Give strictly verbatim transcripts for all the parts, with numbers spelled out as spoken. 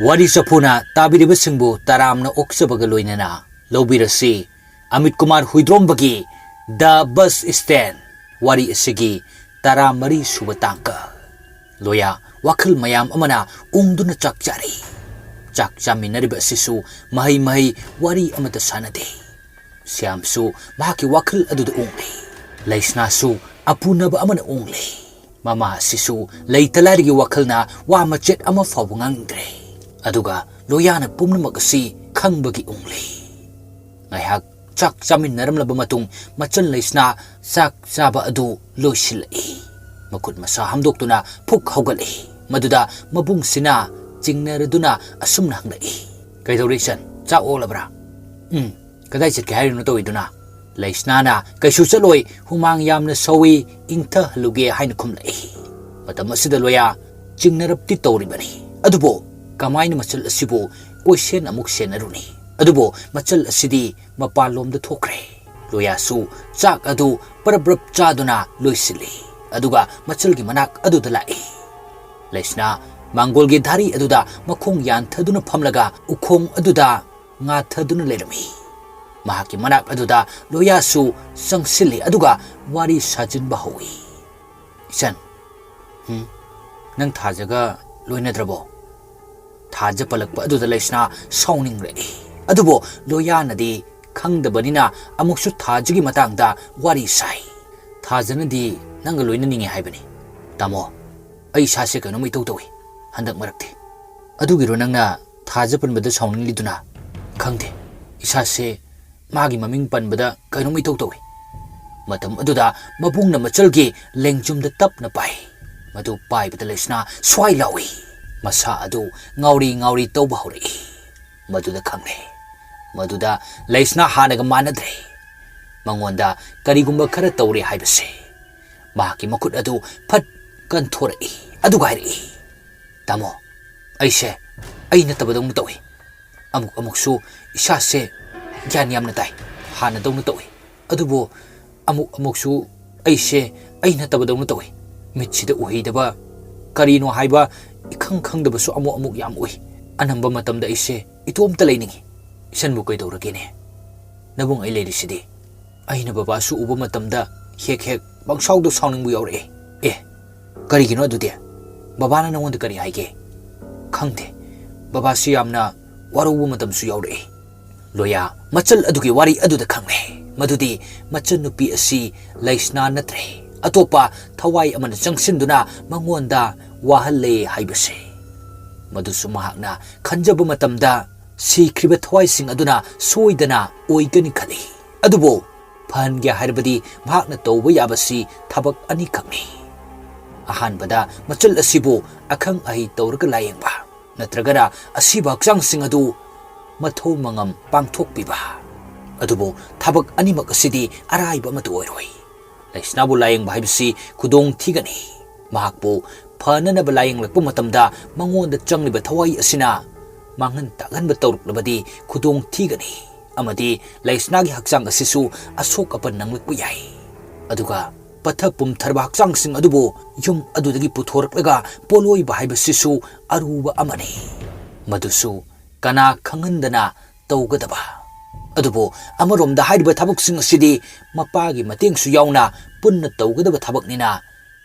ꯋꯥꯔꯤ ꯆꯐꯨꯅ ꯇꯥꯕꯤꯔꯤꯕꯁꯤꯡꯕꯨ ꯇꯔꯥꯝꯅ ꯑꯣꯛꯆꯕꯒ ꯂꯣꯏꯅꯅ ꯂꯧꯕꯤꯔꯁꯤ Amit Kumar ꯍꯨꯏꯗ꯭ꯔꯣꯝꯕꯒꯤ The Bus Stand ꯋꯥꯔꯤ ꯑꯁꯤꯒꯤ ꯇꯔꯥꯃꯔꯤ ꯁꯨꯕ ꯇꯥꯡꯀꯛ꯫ ꯂꯣꯌꯥ ꯋꯥꯈꯜ ꯃꯌꯥꯝ ꯑꯃꯅ ꯎꯪꯗꯨꯅ ꯆꯥꯛ ꯆꯥꯔꯤ꯫ ꯆꯥꯛ ꯆꯥꯃꯤꯟꯅꯔꯤꯕ ꯑꯁꯤꯁꯨ ꯃꯍꯩ ꯃꯍꯩ ꯋꯥꯔꯤ ꯑꯃꯠꯇ ꯁꯥꯟꯅꯗꯦ꯫ ꯁ꯭ꯌꯥꯝꯁꯨ ꯃꯍꯥꯛꯀꯤ ꯋꯥꯈꯜ ꯑꯗꯨꯗ ꯎꯡꯂꯤ꯫ ꯂꯩꯁꯅꯥꯁꯨ ꯑꯄꯨꯅꯕ ꯑꯃꯅ ꯎꯡꯂꯤ꯫ ꯃꯃꯥ ꯑꯁꯤꯁꯨ ꯂꯩꯇ ꯂꯥꯏꯔꯒꯤ ꯋꯥꯈꯜꯅ ꯋꯥ ꯃꯆꯦꯠ ꯑꯃ ꯐꯥꯎꯕ ꯉꯥꯡꯅꯤꯡꯗ꯭ꯔꯦ꯫ ꯑꯗꯨꯒ ꯂꯣꯌꯥꯅ ꯄꯨꯝꯅꯃꯛ ꯑꯁꯤ ꯈꯪꯕꯒꯤ ꯎꯡꯂꯤ꯫ ꯉꯥꯏꯍꯥꯛ ꯆꯥꯛ ꯆꯥꯃꯤꯟꯅꯔꯝꯂꯕ ꯃꯇꯨꯡ ꯃꯆꯜ ꯂꯩꯁꯅꯥ ꯆꯥꯛ ꯆꯥꯕ ꯑꯗꯨ ꯂꯣꯏꯁꯤꯜꯂꯛꯏ꯫ ꯃꯈꯨꯠ ꯃꯁꯥ ꯍꯥꯝꯗꯣꯛꯇꯨꯅ ꯐꯨꯛ ꯍꯧꯒꯠꯂꯛꯏ꯫ ꯃꯗꯨꯗ ꯃꯕꯨꯡꯁꯤꯅ ꯆꯤꯡꯅꯔꯗꯨꯅ ꯑꯁꯨꯝꯅ ꯍꯪꯂꯛꯏ, "ꯀꯩꯗꯧꯔꯦ ꯏꯆꯟ? ꯆꯥꯛ ꯑꯣꯛꯂꯕ꯭ꯔꯥ?" "ꯎꯝ, ꯀꯗꯥꯏ ꯆꯠꯀꯦ ꯍꯥꯏꯔꯤꯅꯣ ꯇꯧꯔꯤꯗꯨꯅ?" ꯂꯩꯁꯅꯥꯅ, "ꯀꯩꯁꯨ ꯆꯠꯂꯣꯏ, ꯍꯨꯃꯥꯡ ꯌꯥꯝꯅ ꯁꯧꯏ, ꯏꯪꯊꯍꯜꯂꯨꯒꯦ" ꯍꯥꯏꯅ ꯈꯨꯝꯂꯛꯏ꯫ ꯃꯇꯝ ꯑꯁꯤꯗ ꯂꯣꯌꯥ ꯆꯤꯡꯅꯔꯞꯇꯤ ꯇꯧꯔꯤꯕꯅꯤ, ꯑꯗꯨꯕꯨ ꯀꯃꯥꯏꯅ ꯃꯆꯜ ꯑꯁꯤꯕꯨ ꯀꯣꯏꯁꯦꯟ ꯑꯃꯨꯛ ꯁꯦꯟꯅꯔꯨꯅꯤ? ꯑꯗꯨꯕꯨ ꯃꯆꯜ ꯑꯁꯤꯗꯤ ꯃꯄꯥꯟꯂꯣꯝꯗ ꯊꯣꯛꯈ꯭ꯔꯦ꯫ ꯂꯣꯌꯥꯁꯨ ꯆꯥꯛ ꯑꯗꯨ ꯄꯔꯞ ꯄꯔꯞ ꯆꯥꯗꯨꯅ ꯂꯣꯏꯁꯤꯜꯂꯤ, ꯑꯗꯨꯒ ꯃꯆꯜꯒꯤ ꯃꯅꯥꯛ ꯑꯗꯨꯗ ꯂꯥꯛꯏ꯫ ꯂꯩꯁꯅꯥ ꯃꯥꯡꯒꯣꯜꯒꯤ ꯙꯥꯔꯤ ꯑꯗꯨꯗ ꯃꯈꯣꯡ ꯌꯥꯟꯊꯗꯨꯅ ꯐꯝꯂꯒ ꯎꯈꯣꯡ ꯑꯗꯨꯗ ꯉꯥꯊꯗꯨꯅ ꯂꯩꯔꯝꯃꯤ꯫ ꯃꯍꯥꯛꯀꯤ ꯃꯅꯥꯛ ꯑꯗꯨꯗ ꯂꯣꯌꯥꯁꯨ ꯆꯪꯁꯤꯜꯂꯤ, ꯑꯗꯨꯒ ꯋꯥꯔꯤ ꯁꯥꯖꯤꯟꯕ ꯍꯧꯏ꯫ "ꯏꯆꯟ, ꯍꯨꯝ, ꯅꯪ ꯊꯥꯖꯒ ꯂꯣꯏꯅꯗ꯭ꯔꯕꯣ?" ꯊꯥꯖ ꯄꯜꯂꯛꯄ ꯑꯗꯨꯗ ꯂꯩꯁꯅꯥ ꯁꯥꯎꯅꯤꯡꯂꯛꯏ꯫ ꯑꯗꯨꯕꯨ ꯂꯣꯌꯥꯅꯗꯤ ꯈꯪꯗꯕꯅꯤꯅ ꯑꯃꯨꯛꯁꯨ ꯊꯥꯖꯒꯤ ꯃꯇꯥꯡꯗ ꯋꯥꯔꯤ ꯁꯥꯏ꯫ "ꯊꯥꯖꯅꯗꯤ ꯅꯪꯒ ꯂꯣꯏꯅꯅꯤꯡꯉꯤ ꯍꯥꯏꯕꯅꯤ꯫ ꯇꯥꯃꯣ, ꯑꯩ ꯏꯁꯥꯁꯦ ꯀꯩꯅꯣꯝ ꯏꯇꯧ ꯇꯧꯏ ꯍꯟꯗꯛ ꯃꯔꯛꯇꯤ꯫" "ꯑꯗꯨꯒꯤꯔꯣ ꯅꯪꯅ ꯊꯥꯖ ꯄꯟꯕꯗ ꯁꯥꯎꯅꯤꯡꯂꯤꯗꯨꯅ?" "ꯈꯪꯗꯦ, ꯏꯁꯥꯁꯦ ꯃꯥꯒꯤ ꯃꯃꯤꯡ ꯄꯟꯕꯗ ꯀꯩꯅꯣꯝ ꯏꯇꯧ ꯇꯧꯏ꯫" ꯃꯇꯝ ꯑꯗꯨꯗ ꯃꯕꯨꯡꯅ ꯃꯆꯜꯒꯤ ꯂꯦꯡꯖꯨꯝꯗ ꯇꯞꯅ ꯄꯥꯏ꯫ ꯃꯗꯨ ꯄꯥꯏꯕꯗ ꯂꯩꯁꯅꯥ ꯁ꯭ꯋꯥꯏ ꯂꯥꯎꯏ꯫ ꯃꯁꯥ ꯑꯗꯨ ꯉꯥꯎꯔꯤ ꯉꯥꯎꯔꯤ ꯇꯧꯕ ꯍꯧꯔꯛꯏ꯫ ꯃꯗꯨꯗ ꯈꯪꯂꯦ, ꯃꯗꯨꯗ ꯂꯩꯁꯅꯥ ꯍꯥꯟꯅꯒ ꯃꯥꯟꯅꯗ꯭ꯔꯦ꯫ ꯃꯉꯣꯟꯗ ꯀꯔꯤꯒꯨꯝꯕ ꯈꯔ ꯇꯧꯔꯦ ꯍꯥꯏꯕꯁꯦ꯫ ꯃꯍꯥꯛꯀꯤ ꯃꯈꯨꯠ ꯑꯗꯨ ꯐꯠ ꯀꯟꯊꯣꯔꯛꯏ, ꯑꯗꯨꯒ ꯍꯥꯏꯔꯛꯏ, "ꯇꯥꯃꯣ, ꯑꯩꯁꯦ ꯑꯩ ꯅꯠꯇꯕꯗꯧꯅ ꯇꯧꯏ꯫ ꯑꯃꯨꯛ ꯑꯃꯨꯛꯁꯨ ꯏꯁꯥꯁꯦ ꯒ꯭ꯌꯥꯟ ꯌꯥꯝꯅ ꯇꯥꯏ, ꯍꯥꯟꯅꯗꯧꯅ ꯇꯧꯏ꯫ ꯑꯗꯨꯕꯨ ꯑꯃꯨꯛ ꯑꯃꯨꯛꯁꯨ ꯑꯩꯁꯦ ꯑꯩ ꯅꯠꯇꯕꯗꯧꯅ ꯇꯧꯏ꯫ ꯃꯤꯠꯁꯤꯗ ꯎꯍꯩꯗꯕ, ꯀꯔꯤꯅꯣ ꯍꯥꯏꯕ ꯏꯈꯪ ꯈꯪꯗꯕꯁꯨ ꯑꯃꯨꯛ ꯑꯃꯨꯛ ꯌꯥꯝ ꯎꯏ꯫ ꯑꯅꯝꯕ ꯃꯇꯝꯗ ꯑꯩꯁꯦ ꯏꯇꯣꯝꯇ ꯂꯩꯅꯤꯡꯉꯤ꯫ ꯏꯁꯟꯕꯨ ꯀꯩꯗꯧꯔꯒꯦꯅꯦ? ꯅꯕꯨꯡ ꯑꯩ ꯂꯩꯔꯤꯁꯤꯗꯤ꯫ ꯑꯩꯅ ꯕꯕꯥꯁꯨ ꯎꯕ ꯃꯇꯝꯗ ꯍꯦꯛ ꯍꯦꯛ ꯄꯪꯁꯥꯎꯗ ꯁꯥꯎꯅꯤꯡꯕ ꯌꯥꯎꯔꯛꯑꯦ꯫ ꯑꯦ, ꯀꯔꯤꯒꯤꯅꯣ ꯑꯗꯨꯗꯤ? ꯕꯕꯥꯅ ꯅꯉꯣꯟꯗ ꯀꯔꯤ ꯍꯥꯏꯒꯦ? ꯈꯪꯗꯦ꯫ ꯕꯕꯥꯁꯤ ꯌꯥꯝꯅ ꯋꯥꯔꯧꯕ ꯃꯇꯝꯁꯨ ꯌꯥꯎꯔꯛꯏ꯫ ꯂꯣꯌꯥ ꯃꯆꯜ ꯑꯗꯨꯒꯤ ꯋꯥꯔꯤ ꯑꯗꯨꯗ ꯈꯪꯂꯦ ꯃꯗꯨꯗꯤ ꯃꯆꯟꯅꯨꯄꯤ ꯑꯁꯤ ꯂꯩꯁꯅꯥ ꯅꯠꯇ꯭ꯔꯦ, ꯑꯇꯣꯞꯄ ꯊꯋꯥꯏ ꯑꯃꯅ ꯆꯪꯁꯤꯟꯗꯨꯅ ꯃꯉꯣꯟꯗ ꯋꯥꯍꯜꯂꯦ ꯍꯥꯏꯕꯁꯦ꯫ ꯃꯗꯨꯁꯨ ꯃꯍꯥꯛꯅ ꯈꯟꯖꯕ ꯃꯇꯝꯗ ꯁꯤꯈ꯭ꯔꯤꯕ ꯊꯋꯥꯏꯁꯤꯡ ꯑꯗꯨꯅ ꯁꯣꯏꯗꯅ ꯑꯣꯏꯒꯅꯤ ꯈꯜꯂꯤ꯫ ꯑꯗꯨꯕꯨ ꯐꯍꯟꯒꯦ ꯍꯥꯏꯔꯕꯗꯤ ꯃꯍꯥꯛꯅ ꯇꯧꯕ ꯌꯥꯕꯁꯤ ꯊꯕꯛ ꯑꯅꯤꯈꯛꯅꯤ꯫ ꯑꯍꯥꯟꯕꯗ ꯃꯆꯜ ꯑꯁꯤꯕꯨ ꯑꯈꯪ ꯑꯍꯩ ꯇꯧꯔꯒ ꯂꯥꯌꯦꯡꯕ, ꯅꯠꯇ꯭ꯔꯒꯅ ꯑꯁꯤꯕ ꯍꯛꯆꯥꯡꯁꯤꯡ ꯑꯗꯨ ꯃꯊꯧ ꯃꯉꯝ ꯄꯥꯡꯊꯣꯛꯄꯤꯕ꯫ ꯑꯗꯨꯕꯨ ꯊꯕꯛ ꯑꯅꯤꯃꯛ ꯑꯁꯤꯗꯤ ꯑꯔꯥꯏꯕ ꯑꯃꯠꯇ ꯑꯣꯏꯔꯣꯏ꯫ ꯂꯩꯁꯅꯥꯕꯨ ꯂꯥꯌꯦꯡꯕ ꯍꯥꯏꯕꯁꯤ ꯈꯨꯗꯣꯡ ꯊꯤꯒꯅꯤ꯫ ꯃꯍꯥꯛꯄꯨ ꯐꯅꯅꯕ ꯂꯥꯌꯦꯡꯂꯛꯄ ꯃꯇꯝꯗ ꯃꯉꯣꯟꯗ ꯆꯪꯂꯤꯕ ꯊꯋꯥꯏ ꯑꯁꯤꯅ ꯃꯥꯡꯍꯟ ꯇꯥꯛꯍꯟꯕ ꯇꯧꯔꯛꯂꯕꯗꯤ ꯈꯨꯗꯣꯡ ꯊꯤꯒꯅꯤ ꯑꯃꯗꯤ ꯂꯩꯁꯅꯥꯒꯤ ꯍꯛꯆꯥꯡ ꯑꯁꯤꯁꯨ ꯑꯁꯣꯛ ꯑꯄꯟ ꯅꯪꯂꯛꯄ ꯌꯥꯏ꯫ ꯑꯗꯨꯒ ꯄꯠꯊ ꯄꯨꯝꯊꯔꯕ ꯍꯛꯆꯥꯡꯁꯤꯡ ꯑꯗꯨꯕꯨ ꯌꯨꯝ ꯑꯗꯨꯗꯒꯤ ꯄꯨꯊꯣꯔꯛꯂꯒ ꯄꯣꯠꯂꯣꯏꯕ ꯍꯥꯏꯕꯁꯤꯁꯨ ꯑꯔꯨꯕ ꯑꯃꯅꯤ꯫ ꯃꯗꯨꯁꯨ ꯀꯅꯥ ꯈꯪꯍꯟꯗꯅ ꯇꯧꯒꯗꯕ꯫ ꯑꯗꯨꯕꯨ ꯑꯃꯔꯣꯝꯗ ꯍꯥꯏꯔꯤꯕ ꯊꯕꯛꯁꯤꯡ ꯑꯁꯤꯗꯤ ꯃꯄꯥꯒꯤ ꯃꯇꯦꯡꯁꯨ ꯌꯥꯎꯅ ꯄꯨꯟꯅ ꯇꯧꯒꯗꯕ ꯊꯕꯛꯅꯤꯅ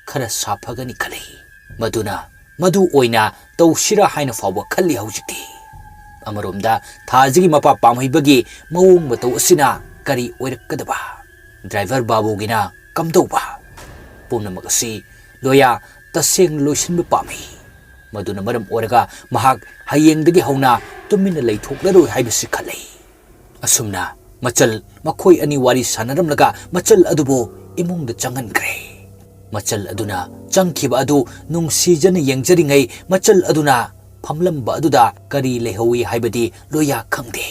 ꯈꯔ ꯁꯥꯐꯒꯅꯤ ꯈꯜꯂꯤ꯫ ꯃꯗꯨꯅ ꯃꯗꯨ ꯑꯣꯏꯅ ꯇꯧꯁꯤꯔꯥ ꯍꯥꯏꯅ ꯐꯥꯎꯕ ꯈꯜꯂꯤ ꯍꯧꯖꯤꯛꯇꯤ꯫ ꯑꯃꯔꯣꯝꯗ ꯊꯥꯖꯒꯤ ꯃꯄꯥ ꯄꯥꯝꯍꯩꯕꯒꯤ ꯃꯑꯣꯡ ꯃꯇꯧ ꯑꯁꯤꯅ ꯀꯔꯤ ꯑꯣꯏꯔꯛꯀꯗꯕ? ꯗ꯭ꯔꯥꯏꯚꯔ ꯕꯥꯕꯨꯒꯤꯅ ꯀꯝꯗꯧꯕ? ꯄꯨꯝꯅꯃꯛ ꯑꯁꯤ ꯂꯣꯌꯥ ꯇꯁꯦꯡꯅ ꯂꯣꯏꯁꯤꯟꯕ ꯄꯥꯝꯃꯤ꯫ ꯃꯗꯨꯅ ꯃꯔꯝ ꯑꯣꯏꯔꯒ ꯃꯍꯥꯛ ꯍꯌꯦꯡꯗꯒꯤ ꯍꯧꯅ ꯇꯨꯃꯤꯟꯅ ꯂꯩꯊꯣꯛꯂꯔꯣꯏ ꯍꯥꯏꯕꯁꯤ ꯈꯜꯂꯤ꯫ ꯑꯁꯨꯝꯅ ꯃꯆꯜ ꯃꯈꯣꯏ ꯑꯅꯤ ꯋꯥꯔꯤ ꯁꯥꯟꯅꯔꯝꯂꯒ ꯃꯆꯜ ꯑꯗꯨꯕꯨ ꯏꯃꯨꯡꯗ ꯆꯪꯍꯟꯈ꯭ꯔꯦ꯫ ꯃꯆꯜ ꯑꯗꯨꯅ ꯆꯪꯈꯤꯕ ꯑꯗꯨ ꯅꯨꯡꯁꯤꯖꯅ ꯌꯦꯡꯖꯔꯤꯉꯩ ꯃꯆꯜ ꯑꯗꯨꯅ ꯐꯝꯂꯝꯕ ꯑꯗꯨꯗ ꯀꯔꯤ ꯂꯩꯍꯧꯏ ꯍꯥꯏꯕꯗꯤ ꯂꯣꯌꯥ ꯈꯪꯗꯦ꯫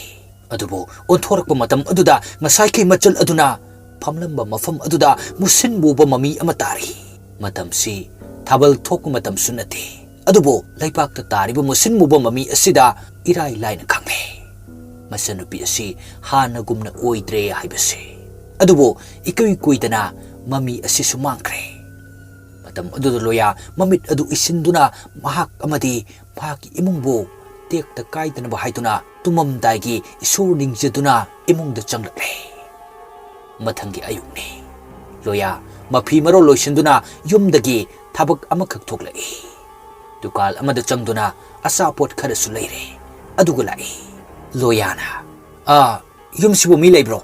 ꯑꯗꯨꯕꯨ ꯑꯣꯟꯊꯣꯔꯛꯄ ꯃꯇꯝ ꯑꯗꯨꯗ ꯉꯁꯥꯏꯈꯩ ꯃꯆꯜ ꯑꯗꯨꯅ ꯐꯝꯂꯝꯕ ꯃꯐꯝ ꯑꯗꯨꯗ ꯃꯨꯁꯤꯟ ꯃꯨꯕ ꯃꯃꯤ ꯑꯃ ꯇꯥꯔꯤ꯫ ꯃꯇꯝꯁꯤ ꯊꯥꯕꯜ ꯊꯣꯛꯄ ꯃꯇꯝꯁꯨ ꯅꯠꯇꯦ꯫ ꯑꯗꯨꯕꯨ ꯂꯩꯕꯥꯛꯇ ꯇꯥꯔꯤꯕ ꯃꯨꯁꯤꯟ ꯃꯨꯕ ꯃꯃꯤ ꯑꯁꯤꯗ ꯏꯔꯥꯏ ꯂꯥꯏꯅ ꯈꯪꯂꯦ꯫ ꯃꯆꯟꯅꯨꯄꯤ ꯑꯁꯤ ꯍꯥꯟꯅꯒꯨꯝꯅ ꯑꯣꯏꯗ꯭ꯔꯦ ꯍꯥꯏꯕꯁꯤ꯫ ꯑꯗꯨꯕꯨ ꯏꯀꯨꯏ ꯀꯨꯏꯗꯅ ꯃꯃꯤ ꯑꯁꯤꯁꯨ ꯃꯥꯡꯈ꯭ꯔꯦ꯫ ꯃꯇꯝ ꯑꯗꯨꯗ ꯂꯣꯌꯥ ꯃꯃꯤꯠ ꯑꯗꯨ ꯏꯁꯤꯟꯗꯨꯅ ꯃꯍꯥꯛ ꯑꯃꯗꯤ ꯃꯍꯥꯛꯀꯤ ꯏꯃꯨꯡꯕꯨ ꯇꯦꯛꯇ ꯀꯥꯏꯗꯅꯕ ꯍꯥꯏꯗꯨꯅ ꯇꯨꯝꯃꯝꯗꯥꯏꯒꯤ ꯏꯁꯣꯔ ꯅꯤꯡꯖꯗꯨꯅ ꯏꯃꯨꯡꯗ ꯆꯪꯂꯛꯂꯦ꯫ ꯃꯊꯪꯒꯤ ꯑꯌꯨꯛꯅꯤ꯫ ꯂꯣꯌꯥ ꯃꯐꯤ ꯃꯔꯣꯜ ꯂꯣꯏꯁꯤꯟꯗꯨꯅ ꯌꯨꯝꯗꯒꯤ ꯊꯕꯛ ꯑꯃꯈꯛ ꯊꯣꯛꯂꯛꯏ꯫ ꯗꯨꯀꯥꯟ ꯑꯃꯗ ꯆꯪꯗꯨꯅ ꯑꯆꯥꯄꯣꯠ ꯈꯔꯁꯨ ꯂꯩꯔꯦ꯫ ꯑꯗꯨꯒ ꯂꯥꯛꯏ꯫ ꯂꯣꯌꯥꯅ, "ꯑꯥ, ꯌꯨꯝꯁꯤꯕꯨ ꯃꯤ ꯂꯩꯕ꯭ꯔꯣ?"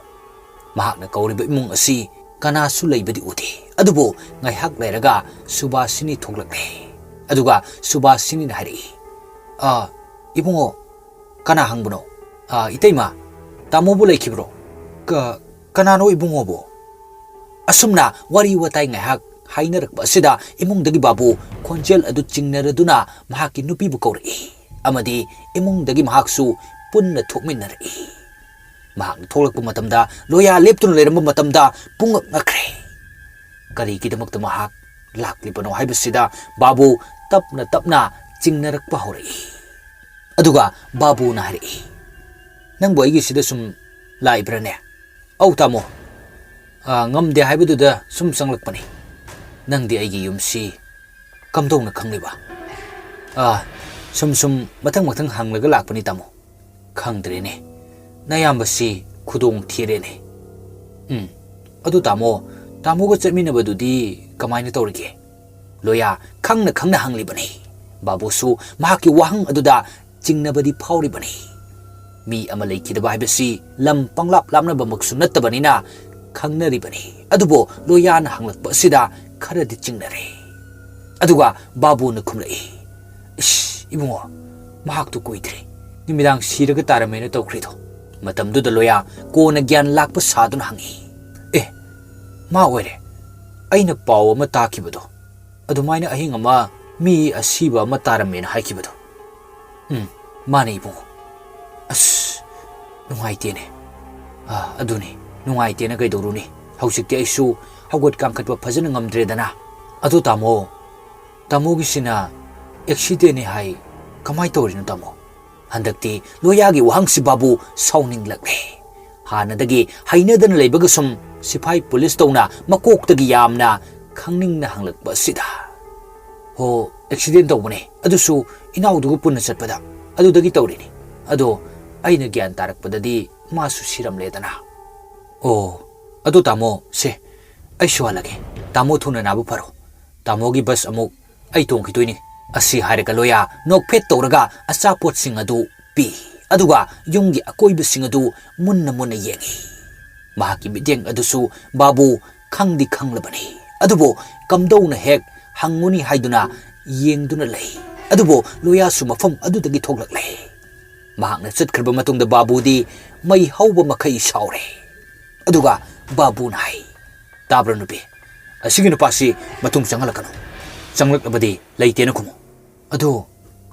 ꯃꯍꯥꯛꯅ ꯀꯧꯔꯤꯕ ꯏꯃꯨꯡ ꯑꯁꯤ ꯀꯅꯥꯁꯨ ꯂꯩꯕꯗꯤ ꯎꯗꯦ꯫ ꯑꯗꯨꯕꯨ ꯉꯥꯏꯍꯥꯛ ꯂꯩꯔꯒ ꯁꯨꯕꯥꯁꯤꯅꯤ ꯊꯣꯛꯂꯛꯂꯦ꯫ ꯑꯗꯨꯒ ꯁꯨꯕꯥꯁꯤꯅꯤꯅ ꯍꯥꯏꯔꯛꯏ, "ꯑꯥ, ꯏꯕꯨꯡꯉꯣ, ꯀꯅꯥ ꯍꯪꯕꯅꯣ? ꯑꯥ, ꯏꯇꯩꯃ, ꯇꯥꯃꯣꯕꯨ ꯂꯩꯈꯤꯕ꯭ꯔꯣ? ꯀ-, ꯀꯅꯥꯅꯣ ꯏꯕꯨꯡꯉꯣꯕꯨ?" ꯑꯁꯨꯝꯅ ꯋꯥꯔꯤ ꯋꯥꯇꯥꯏ ꯉꯥꯏꯍꯥꯛ ꯍꯥꯏꯅꯔꯛꯄ ꯑꯁꯤꯗ ꯏꯃꯨꯡꯗꯒꯤ ꯕꯥꯕꯨ ꯈꯣꯟꯖꯦꯜ ꯑꯗꯨ ꯆꯤꯡꯅꯔꯗꯨꯅ ꯃꯍꯥꯛꯀꯤ ꯅꯨꯄꯤꯕꯨ ꯀꯧꯔꯛꯏ ꯑꯃꯗꯤ ꯏꯃꯨꯡꯗꯒꯤ ꯃꯍꯥꯛꯁꯨ ꯄꯨꯟꯅ ꯊꯣꯛꯃꯤꯟꯅꯔꯛꯏ꯫ ꯃꯍꯥꯛꯅ ꯊꯣꯛꯂꯛꯄ ꯃꯇꯝꯗ ꯂꯣꯌꯥ ꯂꯦꯞꯇꯨꯅ ꯂꯩꯔꯝꯕ ꯃꯇꯝꯗ ꯄꯨꯡꯉꯛ ꯉꯛꯈ꯭ꯔꯦ꯫ ꯀꯔꯤꯒꯤꯗꯃꯛꯇ ꯃꯍꯥꯛ ꯂꯥꯛꯂꯤꯕꯅꯣ ꯍꯥꯏꯕꯁꯤꯗ ꯕꯥꯕꯨ ꯇꯞꯅ ꯇꯞꯅ ꯆꯤꯡꯅꯔꯛꯄ ꯍꯧꯔꯛꯏ꯫ ꯑꯗꯨꯒ ꯕꯥꯕꯨꯅ ꯍꯥꯏꯔꯛꯏ, "ꯅꯪꯕꯨ ꯑꯩꯒꯤꯁꯤꯗ ꯁꯨꯝ ꯂꯥꯛꯏꯕ꯭ꯔꯥꯅꯦ?" "ꯑꯧ ꯇꯥꯃꯣ, ꯑ, ꯉꯝꯗꯦ ꯍꯥꯏꯕꯗꯨꯗ ꯁꯨꯝ ꯆꯪꯂꯛꯄꯅꯤ꯫ ꯅꯪꯗꯤ ꯑꯩꯒꯤ ꯌꯨꯝꯁꯤ ꯀꯝꯗꯧꯅ ꯈꯪꯂꯤꯕ?" "ꯑ, ꯁꯨꯝ ꯁꯨꯝ ꯃꯊꯪ ꯃꯊꯪ ꯍꯪꯂꯒ ꯂꯥꯛꯄꯅꯤ ꯇꯥꯃꯣ꯫ ꯈꯪꯗ꯭ꯔꯦꯅꯦ, ꯅꯌꯥꯝꯕꯁꯤ ꯈꯨꯗꯣꯡ ꯊꯤꯔꯦꯅꯦ꯫ ꯎꯝ, ꯑꯗꯨ ꯇꯥꯃꯣ, ꯇꯥꯃꯣꯒ ꯆꯠꯃꯤꯟꯅꯕꯗꯨꯗꯤ ꯀꯃꯥꯏꯅ ꯇꯧꯔꯤꯒꯦ?" ꯂꯣꯌꯥ ꯈꯪꯅ ꯈꯪꯅ ꯍꯪꯂꯤꯕꯅꯤ꯫ ꯕꯥꯕꯨꯁꯨ ꯃꯍꯥꯛꯀꯤ ꯋꯥꯍꯪ ꯑꯗꯨꯗ ꯆꯤꯡꯅꯕꯗꯤ ꯐꯥꯎꯔꯤꯕꯅꯤ꯫ ꯃꯤ ꯑꯃ ꯂꯩꯈꯤꯗꯕ ꯍꯥꯏꯕꯁꯤ ꯂꯝ ꯄꯪꯂꯥꯞ ꯂꯥꯞꯅꯕꯃꯛꯁꯨ ꯅꯠꯇꯕꯅꯤꯅ ꯈꯪꯅꯔꯤꯕꯅꯤ꯫ ꯑꯗꯨꯕꯨ ꯂꯣꯌꯥꯅ ꯍꯪꯂꯛꯄ ꯑꯁꯤꯗ ꯈꯔꯗꯤ ꯆꯤꯡꯅꯔꯦ꯫ ꯑꯗꯨꯒ ꯕꯥꯕꯨꯅ ꯈꯨꯝꯂꯛꯏ, "ꯏꯁ, ꯏꯕꯨꯡꯉꯣ, ꯃꯍꯥꯛꯇꯨ ꯀꯨꯏꯗ꯭ꯔꯤ꯫ ꯅꯨꯃꯤꯗꯥꯡ ꯁꯤꯔꯒ ꯇꯥꯔꯝꯃꯦꯅ ꯇꯧꯈ꯭ꯔꯤꯗꯣ꯫" ꯃꯇꯝꯗꯨꯗ ꯂꯣꯌꯥ ꯀꯣꯟꯅ ꯒ꯭ꯌꯥꯟ ꯂꯥꯛꯄ ꯁꯥꯗꯨꯅ ꯍꯪꯉꯤ, "ꯑꯦ, ꯃꯥ ꯑꯣꯏꯔꯦ꯫ ꯑꯩꯅ ꯄꯥꯎ ꯑꯃ ꯇꯥꯈꯤꯕꯗꯣ꯫ ꯑꯗꯨꯃꯥꯏꯅ ꯑꯍꯤꯡ ꯑꯃ ꯃꯤ ꯑꯁꯤꯕ ꯑꯃ ꯇꯥꯔꯝꯃꯦꯅ ꯍꯥꯏꯈꯤꯕꯗꯣ꯫" "ꯎꯝ, ꯃꯥꯅꯦ ꯏꯕꯨꯡꯉꯣ꯫" "ꯑꯁ, ꯅꯨꯡꯉꯥꯏꯇꯦꯅꯦ꯫" "ꯑꯥ, ꯑꯗꯨꯅꯤ, ꯅꯨꯡꯉꯥꯏꯇꯦꯅ ꯀꯩꯗꯧꯔꯨꯅꯤ? ꯍꯧꯖꯤꯛꯇꯤ ꯑꯩꯁꯨ ꯍꯧꯒꯠ ꯀꯥꯡꯈꯠꯄ ꯐꯖꯅ ꯉꯝꯗ꯭ꯔꯦꯗꯅ꯫ ꯑꯗꯣ ꯇꯥꯃꯣ, ꯇꯥꯃꯣꯒꯤꯁꯤꯅ ꯑꯦꯛꯁꯤꯗꯦꯟꯅꯤ ꯍꯥꯏ, ꯀꯃꯥꯏ ꯇꯧꯔꯤꯅꯣ ꯇꯥꯃꯣ?" ꯍꯟꯗꯛꯇꯤ ꯂꯣꯌꯥꯒꯤ ꯋꯥꯍꯪꯁꯤ ꯕꯥꯕꯨ ꯁꯥꯎꯅꯤꯡꯂꯛꯂꯦ꯫ ꯍꯥꯟꯅꯗꯒꯤ ꯍꯩꯅꯗꯅ ꯂꯩꯕꯒ ꯁꯨꯝ ꯁꯤꯐꯥꯏ ꯄꯨꯂꯤꯁ ꯇꯧꯅ ꯃꯀꯣꯛꯇꯒꯤ ꯌꯥꯝꯅ ꯈꯪꯅꯤꯡꯅ ꯍꯪꯂꯛꯄ ꯑꯁꯤꯗ, "ꯍꯣ, ꯑꯦꯛꯁꯤꯗꯦꯟ ꯇꯧꯕꯅꯦ, ꯑꯗꯨꯁꯨ ꯏꯅꯥꯎꯗꯨꯒ ꯄꯨꯟꯅ ꯆꯠꯄꯗ꯫ ꯑꯗꯨꯗꯒꯤ ꯇꯧꯔꯤꯅꯤ꯫ ꯑꯗꯣ ꯑꯩꯅ ꯒ꯭ꯌꯥꯟ ꯇꯥꯔꯛꯄꯗꯗꯤ ꯃꯥꯁꯨ ꯁꯤꯔꯝꯂꯦꯗꯅ꯫ ꯑꯣ, ꯑꯗꯨ ꯇꯥꯃꯣ, ꯁꯦ, ꯑꯩꯁꯨ ꯍꯜꯂꯒꯦ꯫ ꯇꯥꯃꯣ ꯊꯨꯅ ꯅꯥꯕ ꯐꯔꯣ꯫ ꯇꯥꯃꯣꯒꯤ ꯕꯁ ꯑꯃꯨꯛ ꯑꯩ ꯇꯣꯡꯈꯤꯗꯣꯏꯅꯤ꯫ ꯑꯁꯤ ꯍꯥꯏꯔꯒ ꯂꯣꯌꯥ ꯅꯣꯛꯐꯦꯠ ꯇꯧꯔꯒ ꯑꯆꯥꯄꯣꯠꯁꯤꯡ ꯑꯗꯨ ꯄꯤ꯫ ꯑꯗꯨꯒ ꯌꯨꯝꯒꯤ ꯑꯀꯣꯏꯕꯁꯤꯡ ꯑꯗꯨ ꯃꯨꯟꯅ ꯃꯨꯟꯅ ꯌꯦꯡꯏ꯫ ꯃꯍꯥꯛꯀꯤ ꯃꯤꯠꯌꯦꯡ ꯑꯗꯨꯁꯨ ꯕꯥꯕꯨ ꯈꯪꯗꯤ ꯈꯪꯂꯕꯅꯤ꯫ ꯑꯗꯨꯕꯨ ꯀꯝꯗꯧꯅ ꯍꯦꯛ ꯍꯪꯉꯨꯅꯤ ꯍꯥꯏꯗꯨꯅ ꯌꯦꯡꯗꯨꯅ ꯂꯩ꯫ ꯑꯗꯨꯕꯨ ꯂꯣꯌꯥꯁꯨ ꯃꯐꯝ ꯑꯗꯨꯗꯒꯤ ꯊꯣꯛꯂꯛꯂꯦ꯫ ꯃꯍꯥꯛꯅ ꯆꯠꯈ꯭ꯔꯕ ꯃꯇꯨꯡꯗ ꯕꯥꯕꯨꯗꯤ ꯃꯩ ꯍꯧꯕ ꯃꯈꯩ ꯁꯥꯎꯔꯦ꯫ ꯑꯗꯨꯒ ꯕꯥꯕꯨꯅ ꯍꯥꯏ, "ꯇꯥꯕ꯭ꯔꯣ ꯅꯨꯄꯤ? ꯑꯁꯤꯒꯤ ꯅꯨꯄꯥꯁꯤ ꯃꯇꯨꯡ ꯆꯪꯍꯜꯂꯛꯀꯅꯨ꯫ ꯆꯪꯂꯛꯂꯕꯗꯤ ꯂꯩꯇꯦꯅ ꯈꯨꯝꯃꯨ꯫" "ꯑꯗꯨ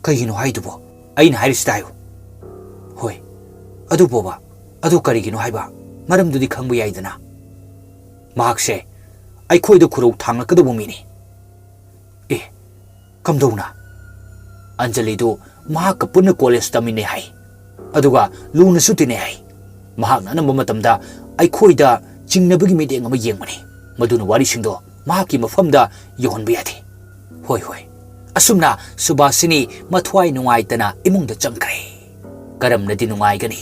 ꯀꯩꯒꯤꯅꯣ ꯍꯥꯏꯗꯨꯕꯣ?" "ꯑꯩꯅ ꯍꯥꯏꯔꯤꯁꯤꯗ ꯍꯥꯏꯌꯨ꯫" "ꯍꯣꯏ, ꯑꯗꯨ ꯕꯣꯕꯥ, ꯑꯗꯨ ꯀꯔꯤꯒꯤꯅꯣ ꯍꯥꯏꯕ? ꯃꯔꯝꯗꯨꯗꯤ ꯈꯪꯕ ꯌꯥꯏꯗꯅ꯫ ꯃꯍꯥꯛꯁꯦ ꯑꯩꯈꯣꯏꯗ ꯈꯨꯔꯧ ꯊꯥꯡꯂꯛꯀꯗꯧꯕ ꯃꯤꯅꯤ꯫" "ꯑꯦ, ꯀꯝꯗꯧꯅ?" "ꯑꯟꯖꯂꯤꯗꯨ ꯃꯍꯥꯛꯀ ꯄꯨꯟꯅ ꯀꯣꯂꯦꯖ ꯇꯝꯃꯤꯟꯅꯩ ꯍꯥꯏ꯫ ꯑꯗꯨꯒ ꯂꯨꯅꯁꯨ ꯇꯤꯟꯅꯩ ꯍꯥꯏ꯫ ꯃꯍꯥꯛꯅ ꯑꯅꯝꯕ ꯃꯇꯝꯗ ꯑꯩꯈꯣꯏꯗ ꯆꯤꯡꯅꯕꯒꯤ ꯃꯤꯠꯌꯦꯡ ꯑꯃ ꯌꯦꯡꯕꯅꯤ꯫ ꯃꯗꯨꯅ ꯋꯥꯔꯤꯁꯤꯡꯗꯣ ꯃꯍꯥꯛꯀꯤ ꯃꯐꯝꯗ ꯌꯧꯍꯟꯕ ꯌꯥꯗꯦ꯫" "ꯍꯣꯏ, ꯍꯣꯏ꯫" ꯑꯁꯨꯝꯅ ꯁꯨꯕꯥꯁꯤꯅꯤ ꯃꯊ꯭ꯋꯥꯏ ꯅꯨꯡꯉꯥꯏꯇꯅ ꯏꯃꯨꯡꯗ ꯆꯪꯈ꯭ꯔꯦ꯫ ꯀꯔꯝꯅꯗꯤ ꯅꯨꯡꯉꯥꯏꯒꯅꯤ?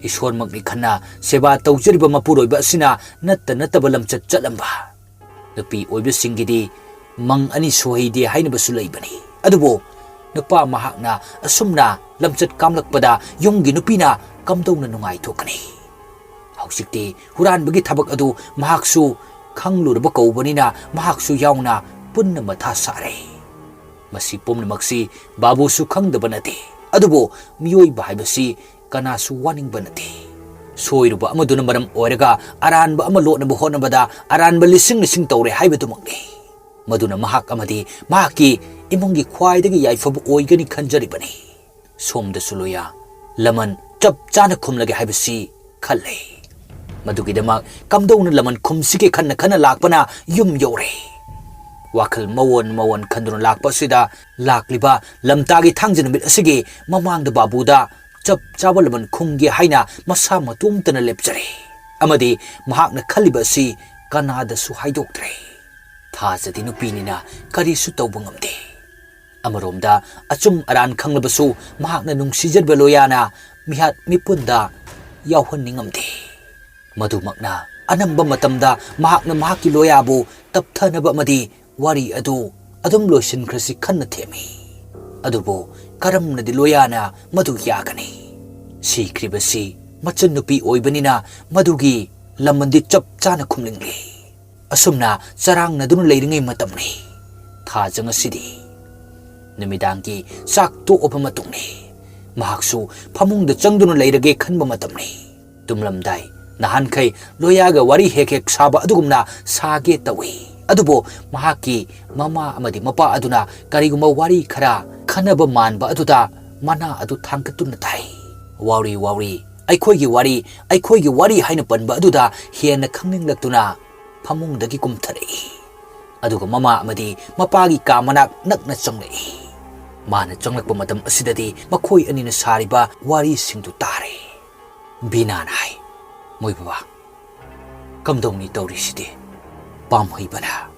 ꯏꯁꯣꯔꯃꯛꯅꯤ ꯈꯟꯅ ꯁꯦꯕꯥ ꯇꯧꯖꯔꯤꯕ ꯃꯄꯨꯔꯣꯏꯕ ꯑꯁꯤꯅ ꯅꯠꯇ ꯅꯠꯇꯕ ꯂꯝꯆꯠ ꯆꯠꯂꯝꯕ꯫ ꯅꯨꯄꯤ ꯑꯣꯏꯕꯁꯤꯡꯒꯤꯗꯤ ꯃꯪ ꯑꯅꯤ ꯁꯨꯍꯩꯗꯦ ꯍꯥꯏꯅꯕꯁꯨ ꯂꯩꯕꯅꯤ꯫ ꯑꯗꯨꯕꯨ ꯅꯨꯄꯥ ꯃꯍꯥꯛꯅ ꯑꯁꯨꯝꯅ ꯂꯝꯆꯠ ꯀꯥꯝꯂꯛꯄꯗ ꯌꯨꯝꯒꯤ ꯅꯨꯄꯤꯅ ꯀꯝꯗꯧꯅ ꯅꯨꯡꯉꯥꯏꯊꯣꯛꯀꯅꯤ? ꯍꯧꯖꯤꯛꯇꯤ ꯍꯨꯔꯥꯟꯕꯒꯤ ꯊꯕꯛ ꯑꯗꯨ ꯃꯍꯥꯛꯁꯨ ꯈꯪꯂꯨꯔꯕ ꯀꯧꯕꯅꯤꯅ ꯃꯍꯥꯛꯁꯨ ꯌꯥꯎꯅ ꯄꯨꯟꯅ ꯃꯊꯥ ꯁꯥꯔꯦ꯫ ꯃꯁꯤ ꯄꯨꯝꯅꯃꯛꯁꯤ ꯕꯥꯕꯨꯁꯨ ꯈꯪꯗꯕ ꯅꯠꯇꯦ꯫ ꯑꯗꯨꯕꯨ ꯃꯤꯑꯣꯏꯕ ꯍꯥꯏꯕꯁꯤ ꯀꯅꯥꯁꯨ ꯋꯥꯅꯤꯡꯕ ꯅꯠꯇꯦ꯫ ꯁꯣꯏꯔꯨꯕ ꯑꯃꯗꯨꯅ ꯃꯔꯝ ꯑꯣꯏꯔꯒ ꯑꯔꯥꯟꯕ ꯑꯃ ꯂꯣꯠꯅꯕ ꯍꯣꯠꯅꯕꯗ ꯑꯔꯥꯟꯕ ꯂꯤꯁꯤꯡ ꯂꯤꯁꯤꯡ ꯇꯧꯔꯦ ꯍꯥꯏꯕꯗꯨꯃꯛꯅꯤ꯫ ꯃꯗꯨꯅ ꯃꯍꯥꯛ ꯑꯃꯗꯤ ꯃꯍꯥꯛꯀꯤ ꯏꯃꯨꯡꯒꯤ ꯈ꯭ꯋꯥꯏꯗꯒꯤ ꯌꯥꯏꯐꯕ ꯑꯣꯏꯒꯅꯤ ꯈꯟꯖꯔꯤꯕꯅꯤ꯫ ꯁꯣꯝꯗꯁꯨ ꯂꯣꯌꯥ ꯂꯃꯟ ꯆꯞ ꯆꯥꯅ ꯈꯨꯝꯂꯒꯦ ꯍꯥꯏꯕꯁꯤ ꯈꯜꯂꯦ꯫ ꯃꯗꯨꯒꯤꯗꯃꯛ ꯀꯝꯗꯧꯅ ꯂꯃꯟ ꯈꯨꯝꯁꯤꯒꯦ ꯈꯟꯅ ꯈꯟꯅ ꯂꯥꯛꯄꯅ ꯌꯨꯝ ꯌꯧꯔꯦ꯫ ꯋꯥꯈꯜ ꯃꯑꯣꯟ ꯃꯑꯣꯟ ꯈꯟꯗꯨꯅ ꯂꯥꯛꯄ ꯑꯁꯤꯗ ꯂꯥꯛꯂꯤꯕ ꯂꯝꯇꯥꯒꯤ ꯊꯥꯡꯖ ꯅꯨꯃꯤꯠ ꯑꯁꯤꯒꯤ ꯃꯃꯥꯡꯗ ꯕꯥꯕꯨꯗ ꯆꯞ ꯆꯥꯕ ꯂꯃꯟ ꯈꯨꯝꯒꯦ ꯍꯥꯏꯅ ꯃꯁꯥ ꯃꯇꯣꯝꯇꯅ ꯂꯦꯞꯆꯔꯦ꯫ ꯑꯃꯗꯤ ꯃꯍꯥꯛꯅ ꯈꯜꯂꯤꯕ ꯑꯁꯤ ꯀꯅꯥꯗꯁꯨ ꯍꯥꯏꯗꯣꯛꯇ꯭ꯔꯦ꯫ ꯊꯥꯖꯗꯤ ꯅꯨꯄꯤꯅꯤꯅ ꯀꯔꯤꯁꯨ ꯇꯧꯕ ꯉꯝꯗꯦ꯫ ꯑꯃꯔꯣꯝꯗ, ꯑꯆꯨꯝ ꯑꯔꯥꯟ ꯈꯪꯂꯕꯁꯨ ꯃꯍꯥꯛꯅ ꯅꯨꯡꯁꯤꯖꯔꯤꯕ ꯂꯣꯌꯥꯅ ꯃꯤꯍꯥꯠ ꯃꯤꯄꯨꯟꯗ ꯌꯥꯎꯍꯟꯅꯤꯡꯉꯝꯗꯦ꯫ ꯃꯗꯨꯃꯛꯅ ꯑꯅꯝꯕ ꯃꯇꯝꯗ ꯃꯍꯥꯛꯅ ꯃꯍꯥꯛꯀꯤ ꯂꯣꯌꯥꯕꯨ ꯇꯞꯊꯅꯕ ꯑꯃꯗꯤ ꯋꯥꯔꯤ ꯑꯗꯨ ꯑꯗꯨꯝ ꯂꯣꯏꯁꯤꯟꯈ꯭ꯔꯁꯤ ꯈꯟꯅ ꯊꯦꯝꯃꯤ꯫ ꯑꯗꯨꯕꯨ ꯀꯔꯝꯅꯗꯤ ꯂꯣꯌꯥꯅ ꯃꯗꯨ ꯌꯥꯒꯅꯤ? ꯁꯤꯈ꯭ꯔꯤꯕꯁꯤ ꯃꯆꯟꯅꯨꯄꯤ ꯑꯣꯏꯕꯅꯤꯅ ꯃꯗꯨꯒꯤ ꯂꯃꯟꯗꯤ ꯆꯞ ꯆꯥꯅ ꯈꯨꯝꯂꯤꯡꯂꯤ꯫ ꯑꯁꯨꯝꯅ ꯆꯔꯥꯡꯅꯗꯨꯅ ꯂꯩꯔꯤꯉꯩ ꯃꯇꯝꯅꯤ꯫ ꯊꯥꯖ ꯉꯁꯤꯗꯤ ꯅꯨꯃꯤꯗꯥꯡꯒꯤ ꯆꯥꯛ ꯇꯣꯛꯑꯕ ꯃꯇꯨꯡꯅꯤ꯫ ꯃꯍꯥꯛꯁꯨ ꯐꯃꯨꯡꯗ ꯆꯪꯗꯨꯅ ꯂꯩꯔꯒꯦ ꯈꯟꯕ ꯃꯇꯝꯅꯤ꯫ ꯇꯨꯝꯂꯝꯗꯥꯏ ꯅꯍꯥꯟꯈꯩ ꯂꯣꯌꯥꯒ ꯋꯥꯔꯤ ꯍꯦꯛ ꯍꯦꯛ ꯁꯥꯕ ꯑꯗꯨꯒꯨꯝꯅ ꯁꯥꯒꯦ ꯇꯧꯏ꯫ ꯑꯗꯨꯕꯨ ꯃꯍꯥꯛꯀꯤ ꯃꯃꯥ ꯑꯃꯗꯤ ꯃꯄꯥ ꯑꯗꯨꯅ ꯀꯔꯤꯒꯨꯝꯕ ꯋꯥꯔꯤ ꯈꯔ ꯈꯟꯅꯕ ꯃꯥꯟꯕ ꯑꯗꯨꯗ ꯃꯅꯥ ꯑꯗꯨ ꯊꯥꯡꯒꯠꯇꯨꯅ ꯊꯥꯏ꯫ "ꯋꯥꯎꯔꯤ, ꯋꯥꯎꯔꯤ, ꯑꯩꯈꯣꯏꯒꯤ ꯋꯥꯔꯤ, ꯑꯩꯈꯣꯏꯒꯤ ꯋꯥꯔꯤ" ꯍꯥꯏꯅ ꯄꯟꯕ ꯑꯗꯨꯗ ꯍꯦꯟꯅ ꯈꯪꯅꯤꯡꯂꯛꯇꯨꯅ ꯐꯃꯨꯡꯗꯒꯤ ꯀꯨꯝꯊꯔꯛꯏ꯫ ꯑꯗꯨꯒ ꯃꯃꯥ ꯑꯃꯗꯤ ꯃꯄꯥꯒꯤ ꯀꯥ ꯃꯅꯥꯛ ꯅꯛꯅ ꯆꯪꯂꯛꯏ꯫ ꯃꯥꯅ ꯆꯪꯂꯛꯄ ꯃꯇꯝ ꯑꯁꯤꯗꯗꯤ ꯃꯈꯣꯏ ꯑꯅꯤꯅ ꯁꯥꯔꯤꯕ ꯋꯥꯔꯤꯁꯤꯡꯗꯨ ꯇꯥꯔꯦ꯫ ꯕꯤꯅꯥꯅ ꯍꯥꯏ, "ꯃꯣꯏ ꯕꯕꯥ, ꯀꯝꯗꯧꯅꯤ ꯇꯧꯔꯤꯁꯤꯗꯤ? ꯄꯥꯝꯍꯩꯕꯅ?"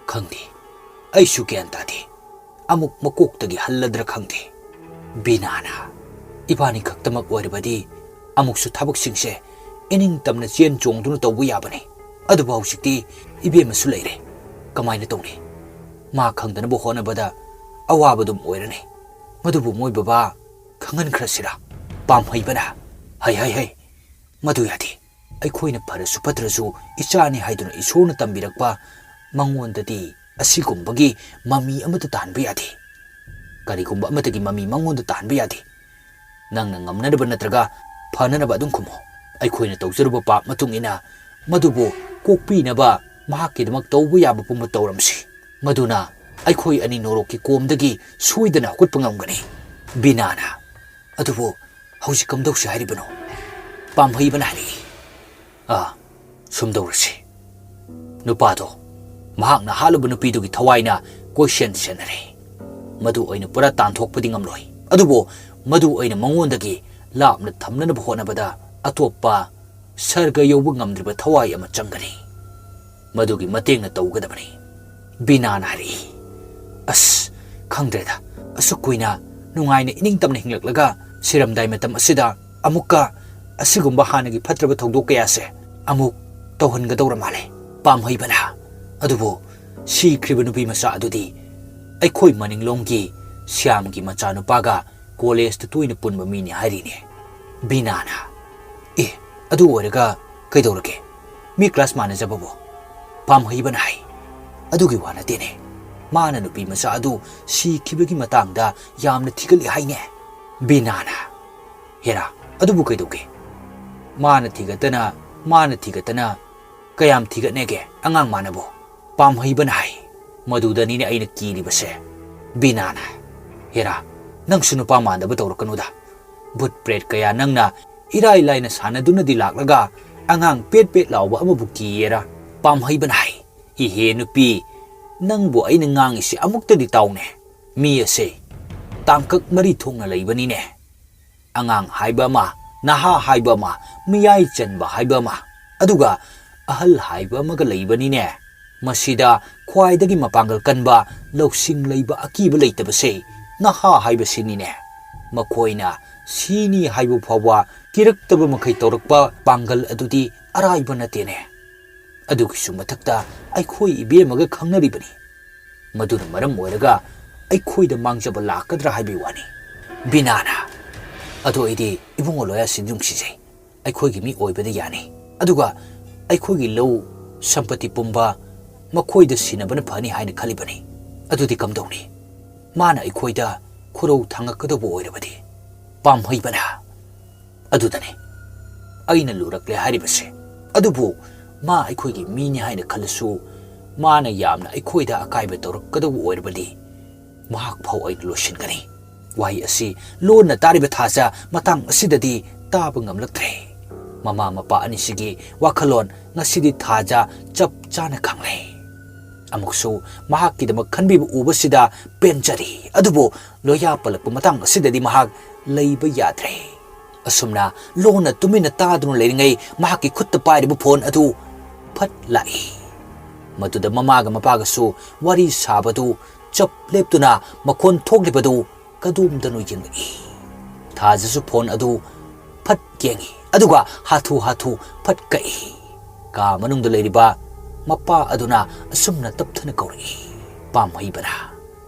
"ꯈꯪꯗꯦ, ꯑꯩꯁꯨ ꯒ꯭ꯌꯥꯟ ꯇꯥꯗꯦ꯫ ꯑꯃꯨꯛ ꯃꯀꯣꯛꯇꯒꯤ ꯍꯜꯂꯗ꯭ꯔꯥ ꯈꯪꯗꯦ꯫" ꯕꯤꯅꯥꯅ, "ꯏꯕꯥꯅꯤ ꯈꯛꯇꯃꯛ ꯑꯣꯏꯔꯕꯗꯤ ꯑꯃꯨꯛꯁꯨ ꯊꯕꯛꯁꯤꯡꯁꯦ ꯏꯅꯤꯡ ꯇꯝꯅ ꯆꯦꯟ ꯆꯣꯡꯗꯨꯅ ꯇꯧꯕ ꯌꯥꯕꯅꯤ꯫ ꯑꯗꯨꯕꯨ ꯍꯧꯖꯤꯛꯇꯤ ꯏꯕꯦꯝꯃꯁꯨ ꯂꯩꯔꯦ꯫ ꯀꯃꯥꯏꯅ ꯇꯧꯅꯤ? ꯃꯥ ꯈꯪꯗꯅꯕ ꯍꯣꯠꯅꯕꯗ ꯑꯋꯥꯕꯗꯨꯝ ꯑꯣꯏꯔꯅꯤ꯫ ꯃꯗꯨꯕꯨ ꯃꯣꯏ ꯕꯕꯥ ꯈꯪꯍꯟꯈ꯭ꯔꯁꯤꯔꯥ?" ꯄꯥꯝꯍꯩꯕꯅ, "ꯍꯩ, ꯍꯩ, ꯍꯩ, ꯃꯗꯨ ꯌꯥꯗꯦ꯫ ꯑꯩꯈꯣꯏꯅ ꯐꯔꯁꯨ ꯐꯠꯇ꯭ꯔꯁꯨ ꯏꯆꯥꯅꯤ ꯍꯥꯏꯗꯨꯅ ꯏꯁꯣꯔꯅ ꯇꯝꯕꯤꯔꯛꯄ ꯃꯉꯣꯟꯗꯗꯤ ꯑꯁꯤꯒꯨꯝꯕꯒꯤ ꯃꯃꯤ ꯑꯃꯠꯇ ꯇꯥꯍꯟꯕ ꯌꯥꯗꯦ꯫ ꯀꯔꯤꯒꯨꯝꯕ ꯑꯃꯠꯇꯒꯤ ꯃꯃꯤ ꯃꯉꯣꯟꯗ ꯇꯥꯍꯟꯕ ꯌꯥꯗꯦ꯫ ꯅꯪꯅ ꯉꯝꯅꯅꯕ ꯅꯠꯇ꯭ꯔꯒ ꯐꯅꯅꯕ ꯑꯗꯨꯝ ꯈꯨꯝꯃꯨ꯫ ꯑꯩꯈꯣꯏꯅ ꯇꯧꯖꯔꯨꯕ ꯄꯥꯞ ꯃꯇꯨꯡ ꯏꯟꯅ ꯃꯗꯨꯕꯨ ꯀꯣꯛꯄꯤꯅꯕ ꯃꯍꯥꯛꯀꯤꯗꯃꯛ ꯇꯧꯕ ꯌꯥꯕ ꯄꯨꯝꯕ ꯇꯧꯔꯝꯁꯤ꯫ ꯃꯗꯨꯅ ꯑꯩꯈꯣꯏ ꯑꯅꯤ ꯅꯣꯔꯣꯛꯀꯤ ꯀꯣꯝꯗꯒꯤ ꯁꯣꯏꯗꯅ ꯍꯧꯒꯠꯄ ꯉꯝꯒꯅꯤ꯫" ꯕꯤꯅꯥꯅ, "ꯑꯗꯨꯕꯨ ꯍꯧꯖꯤꯛ ꯀꯝꯗꯧꯁꯤ ꯍꯥꯏꯔꯤꯕꯅꯣ?" ꯄꯥꯝꯍꯩꯕꯅ ꯍꯥꯏꯔꯛꯏ꯫ "ꯑꯥ, ꯁꯨꯝ ꯇꯧꯔꯁꯤ꯫ ꯅꯨꯄꯥꯗꯣ, ꯃꯍꯥꯛꯅ ꯍꯥꯠꯂꯨꯕ ꯅꯨꯄꯤꯗꯨꯒꯤ ꯊꯋꯥꯏꯅ ꯀꯣꯏꯁꯦꯟ ꯁꯦꯟꯅꯔꯦ꯫ ꯃꯗꯨ ꯑꯣꯏꯅ ꯄꯨꯔꯥ ꯇꯥꯟꯊꯣꯛꯄꯗꯤ ꯉꯝꯂꯣꯏ꯫ ꯑꯗꯨꯕꯨ ꯃꯗꯨ ꯑꯣꯏꯅ ꯃꯉꯣꯟꯗꯒꯤ ꯂꯥꯞꯅ ꯊꯝꯅꯅꯕ ꯍꯣꯠꯅꯕꯗ ꯑꯇꯣꯞꯄ ꯁꯔꯒ ꯌꯧꯕ ꯉꯝꯗ꯭ꯔꯤꯕ ꯊꯋꯥꯏ ꯑꯃ ꯆꯪꯒꯅꯤ꯫ ꯃꯗꯨꯒꯤ ꯃꯇꯦꯡꯅ ꯇꯧꯒꯗꯕꯅꯤ꯫" ꯕꯤꯅꯥꯅ ꯍꯥꯏꯔꯛꯏ꯫ "ꯑꯁ, ꯈꯪꯗ꯭ꯔꯦꯗ, ꯑꯁꯨꯛ ꯀꯨꯏꯅ ꯅꯨꯡꯉꯥꯏꯅ ꯏꯅꯤꯡꯇꯝꯅ ꯍꯤꯡꯂꯛꯂꯒ ꯁꯤꯔꯝꯗꯥꯏ ꯃꯇꯝ ꯑꯁꯤꯗ ꯑꯃꯨꯛꯀ ꯑꯁꯤꯒꯨꯝꯕ ꯍꯥꯟꯅꯒꯤ ꯐꯠꯇ꯭ꯔꯕ ꯊꯧꯗꯣꯛ ꯀꯌꯥꯁꯦ ꯑꯃꯨꯛ ꯇꯧꯍꯟꯒꯗꯧꯔ ꯃꯥꯜꯂꯦ꯫ ꯄꯥꯝꯍꯩꯕꯅ, ꯑꯗꯨꯕꯨ ꯁꯤꯈ꯭ꯔꯤꯕ ꯅꯨꯄꯤ ꯃꯆꯥ ꯑꯗꯨꯗꯤ ꯑꯩꯈꯣꯏ ꯃꯅꯤꯡꯂꯣꯝꯒꯤ ꯁ꯭ꯌꯥꯝꯒꯤ ꯃꯆꯥꯅꯨꯄꯥꯒ ꯀꯣꯂꯦꯖꯇ ꯇꯣꯏꯅ ꯄꯨꯟꯕ ꯃꯤꯅꯤ ꯍꯥꯏꯔꯤꯅꯦ꯫ ꯕꯤꯅꯥꯅ, "ꯑꯦ, ꯑꯗꯨ ꯑꯣꯏꯔꯒ ꯀꯩꯗꯧꯔꯒꯦ? ꯃꯤ ꯀ꯭ꯂꯥꯁ ꯃꯥꯟꯅꯖꯕꯕꯨ?" ꯄꯥꯝꯍꯩꯕꯅ ꯍꯥꯏ, "ꯑꯗꯨꯒꯤ ꯋꯥ ꯅꯠꯇꯦꯅꯦ꯫ ꯃꯥꯅ ꯅꯨꯄꯤ ꯃꯆꯥ ꯑꯗꯨ ꯁꯤꯈꯤꯕꯒꯤ ꯃꯇꯥꯡꯗ ꯌꯥꯝꯅ ꯊꯤꯒꯠꯂꯤ ꯍꯥꯏꯅꯦ꯫" ꯕꯤꯅꯥꯅ, "ꯍꯦꯔꯥ, ꯑꯗꯨꯕꯨ ꯀꯩꯗꯧꯒꯦ? ꯃꯥꯅ ꯊꯤꯒꯠꯇꯅ, ꯃꯥꯅ ꯊꯤꯒꯠꯇꯅ ꯀꯌꯥꯝ ꯊꯤꯒꯠꯅꯦꯒꯦ ꯑꯉꯥꯡ ꯃꯥꯅꯕꯨ?" ꯄꯥꯝꯍꯩꯕꯅ ꯍꯥꯏ, "ꯃꯗꯨꯗꯅꯤꯅꯦ ꯑꯩꯅ ꯀꯤꯔꯤꯕꯁꯦ꯫" ꯕꯤꯅꯥꯅ, "ꯍꯦꯔꯥ, ꯅꯪꯁꯨ ꯅꯨꯄꯥ ꯃꯥꯟꯗꯕ ꯇꯧꯔꯛꯀꯅꯨꯗ꯫ ꯚꯨꯠ ꯄ꯭ꯔꯦꯠ ꯀꯌꯥ ꯅꯪꯅ ꯏꯔꯥꯏ ꯂꯥꯏꯅ ꯁꯥꯟꯅꯗꯨꯅꯗꯤ ꯂꯥꯛꯂꯒ ꯑꯉꯥꯡ ꯄꯦꯠ ꯄꯦꯠ ꯂꯥꯎꯕ ꯑꯃꯕꯨ ꯀꯤꯌꯦꯔꯥ?" ꯄꯥꯝꯍꯩꯕꯅ ꯍꯥꯏ, "ꯏꯍꯦ ꯅꯨꯄꯤ, ꯅꯪꯕꯨ ꯑꯩꯅ ꯉꯥꯡꯉꯤꯁꯤ ꯑꯃꯨꯛꯇꯗꯤ ꯇꯥꯎꯅꯦ꯫ ꯃꯤ ꯑꯁꯦ ꯇꯥꯡꯀꯛ ꯃꯔꯤ ꯊꯣꯛꯅ ꯂꯩꯕꯅꯤꯅꯦ꯫ ꯑꯉꯥꯡ ꯍꯥꯏꯕ ꯑꯃ, ꯅꯍꯥ ꯍꯥꯏꯕ ꯑꯃ, ꯃꯤꯌꯥꯏ ꯆꯟꯕ ꯍꯥꯏꯕ ꯑꯃ, ꯑꯗꯨꯒ ꯑꯍꯜ ꯍꯥꯏꯕ ꯑꯃꯒ ꯂꯩꯕꯅꯤꯅꯦ꯫ ꯃꯁꯤꯗ ꯈ꯭ꯋꯥꯏꯗꯒꯤ ꯃꯄꯥꯡꯒꯜ ꯀꯟꯕ, ꯂꯧꯁꯤꯡ ꯂꯩꯕ, ꯑꯀꯤꯕ ꯂꯩꯇꯕꯁꯦ ꯅꯍꯥ ꯍꯥꯏꯕꯁꯤꯅꯤꯅꯦ꯫ ꯃꯈꯣꯏꯅ ꯁꯤꯅꯤ ꯍꯥꯏꯕ ꯐꯥꯎꯕ ꯀꯤꯔꯛꯇꯕ ꯃꯈꯩ ꯇꯧꯔꯛꯄ ꯄꯥꯡꯒꯜ ꯑꯗꯨꯗꯤ ꯑꯔꯥꯏꯕ ꯅꯠꯇꯦꯅꯦ꯫ ꯑꯗꯨꯒꯤꯁꯨ ꯃꯊꯛꯇ ꯑꯩꯈꯣꯏ ꯏꯕꯦꯝꯃꯒ ꯈꯪꯅꯔꯤꯕꯅꯤ꯫ ꯃꯗꯨꯅ ꯃꯔꯝ ꯑꯣꯏꯔꯒ ꯑꯩꯈꯣꯏꯗ ꯃꯥꯡꯖꯕ ꯂꯥꯛꯀꯗ꯭ꯔꯥ ꯍꯥꯏꯕꯒꯤ ꯋꯥꯅꯤ꯫" ꯕꯤꯅꯥꯅ, "ꯑꯗꯣ ꯑꯩꯗꯤ ꯏꯕꯨꯡꯉꯣ ꯂꯣꯌꯥꯁꯤꯗꯤ ꯅꯨꯡꯁꯤꯖꯩ꯫ ꯑꯩꯈꯣꯏꯒꯤ ꯃꯤ ꯑꯣꯏꯕꯗ ꯌꯥꯅꯤ꯫ ꯑꯗꯨꯒ ꯑꯩꯈꯣꯏꯒꯤ ꯂꯧ ꯁꯝꯄꯇꯤ ꯄꯨꯝꯕ ꯃꯈꯣꯏꯗ ꯁꯤꯟꯅꯕꯅ ꯐꯅꯤ ꯍꯥꯏꯅ ꯈꯜꯂꯤꯕꯅꯤ꯫ ꯑꯗꯨꯗꯤ ꯀꯝꯗꯧꯅꯤ? ꯃꯥꯅ ꯑꯩꯈꯣꯏꯗ ꯈꯨꯔꯧ ꯊꯥꯡꯉꯛꯀꯗꯧꯕ ꯑꯣꯏꯔꯕꯗꯤ?" ꯄꯥꯝꯍꯩꯕꯅ, "ꯑꯗꯨꯗꯅꯤ ꯑꯩꯅ ꯂꯨꯔꯛꯂꯦ ꯍꯥꯏꯔꯤꯕꯁꯦ꯫ ꯑꯗꯨꯕꯨ ꯃꯥ ꯑꯩꯈꯣꯏꯒꯤ ꯃꯤꯅꯤ ꯍꯥꯏꯅ ꯈꯜꯂꯁꯨ, ꯃꯥꯅ ꯌꯥꯝꯅ ꯑꯩꯈꯣꯏꯗ ꯑꯀꯥꯏꯕ ꯇꯧꯔꯛꯀꯗꯧꯕ ꯑꯣꯏꯔꯕꯗꯤ ꯃꯍꯥꯛ ꯐꯥꯎ ꯑꯩꯅ ꯂꯣꯏꯁꯤꯟꯒꯅꯤ꯫" ꯋꯥꯍꯩ ꯑꯁꯤ ꯂꯣꯟꯅ ꯇꯥꯔꯤꯕ ꯊꯥꯖ ꯃꯇꯥꯡ ꯑꯁꯤꯗꯗꯤ ꯇꯥꯕ ꯉꯝꯂꯛꯇ꯭ꯔꯦ꯫ ꯃꯃꯥ ꯃꯄꯥ ꯑꯅꯤꯁꯤꯒꯤ ꯋꯥꯈꯜꯂꯣꯟ ꯉꯁꯤꯗꯤ ꯊꯥꯖ ꯆꯞ ꯆꯥꯅ ꯈꯪꯂꯦ꯫ ꯑꯃꯨꯛꯁꯨ ꯃꯍꯥꯛꯀꯤꯗꯃꯛ ꯈꯟꯕꯤꯕ ꯎꯕꯁꯤꯗ ꯄꯦꯟꯖꯔꯤ꯫ ꯑꯗꯨꯕꯨ ꯂꯣꯌꯥ ꯄꯜꯂꯛꯄ ꯃꯇꯥꯡ ꯑꯁꯤꯗꯗꯤ ꯃꯍꯥꯛ ꯂꯩꯕ ꯌꯥꯗ꯭ꯔꯦ꯫ ꯑꯁꯨꯝꯅ ꯂꯣꯟꯅ ꯇꯨꯃꯤꯟꯅ ꯇꯥꯗꯨꯅ ꯂꯩꯔꯤꯉꯩ ꯃꯍꯥꯛꯀꯤ ꯈꯨꯠꯇ ꯄꯥꯏꯔꯤꯕ ꯐꯣꯟ ꯑꯗꯨ ꯐꯠ ꯂꯥꯛꯏ꯫ ꯃꯗꯨꯗ ꯃꯃꯥꯒ ꯃꯄꯥꯒꯁꯨ ꯋꯥꯔꯤ ꯁꯥꯕꯗꯨ ꯆꯞ ꯂꯦꯞꯇꯨꯅ ꯃꯈꯣꯟ ꯊꯣꯛꯂꯤꯕꯗꯨ ꯀꯗꯣꯝꯗꯅꯣ ꯌꯦꯡꯂꯛꯏ꯫ ꯊꯥꯖꯁꯨ ꯐꯣꯟ ꯑꯗꯨ ꯐꯠ ꯌꯦꯡꯏ, ꯑꯗꯨꯒ ꯍꯥꯊꯨ ꯍꯥꯊꯨ ꯐꯠ ꯀꯛꯏ꯫ ꯀꯥ ꯃꯅꯨꯡꯗ ꯂꯩꯔꯤꯕ ꯃꯄꯥ ꯑꯗꯨꯅ ꯑꯁꯨꯝꯅ ꯇꯞꯊꯅ ꯀꯧꯔꯛꯏ, "ꯄꯥꯝꯍꯩꯕꯅ,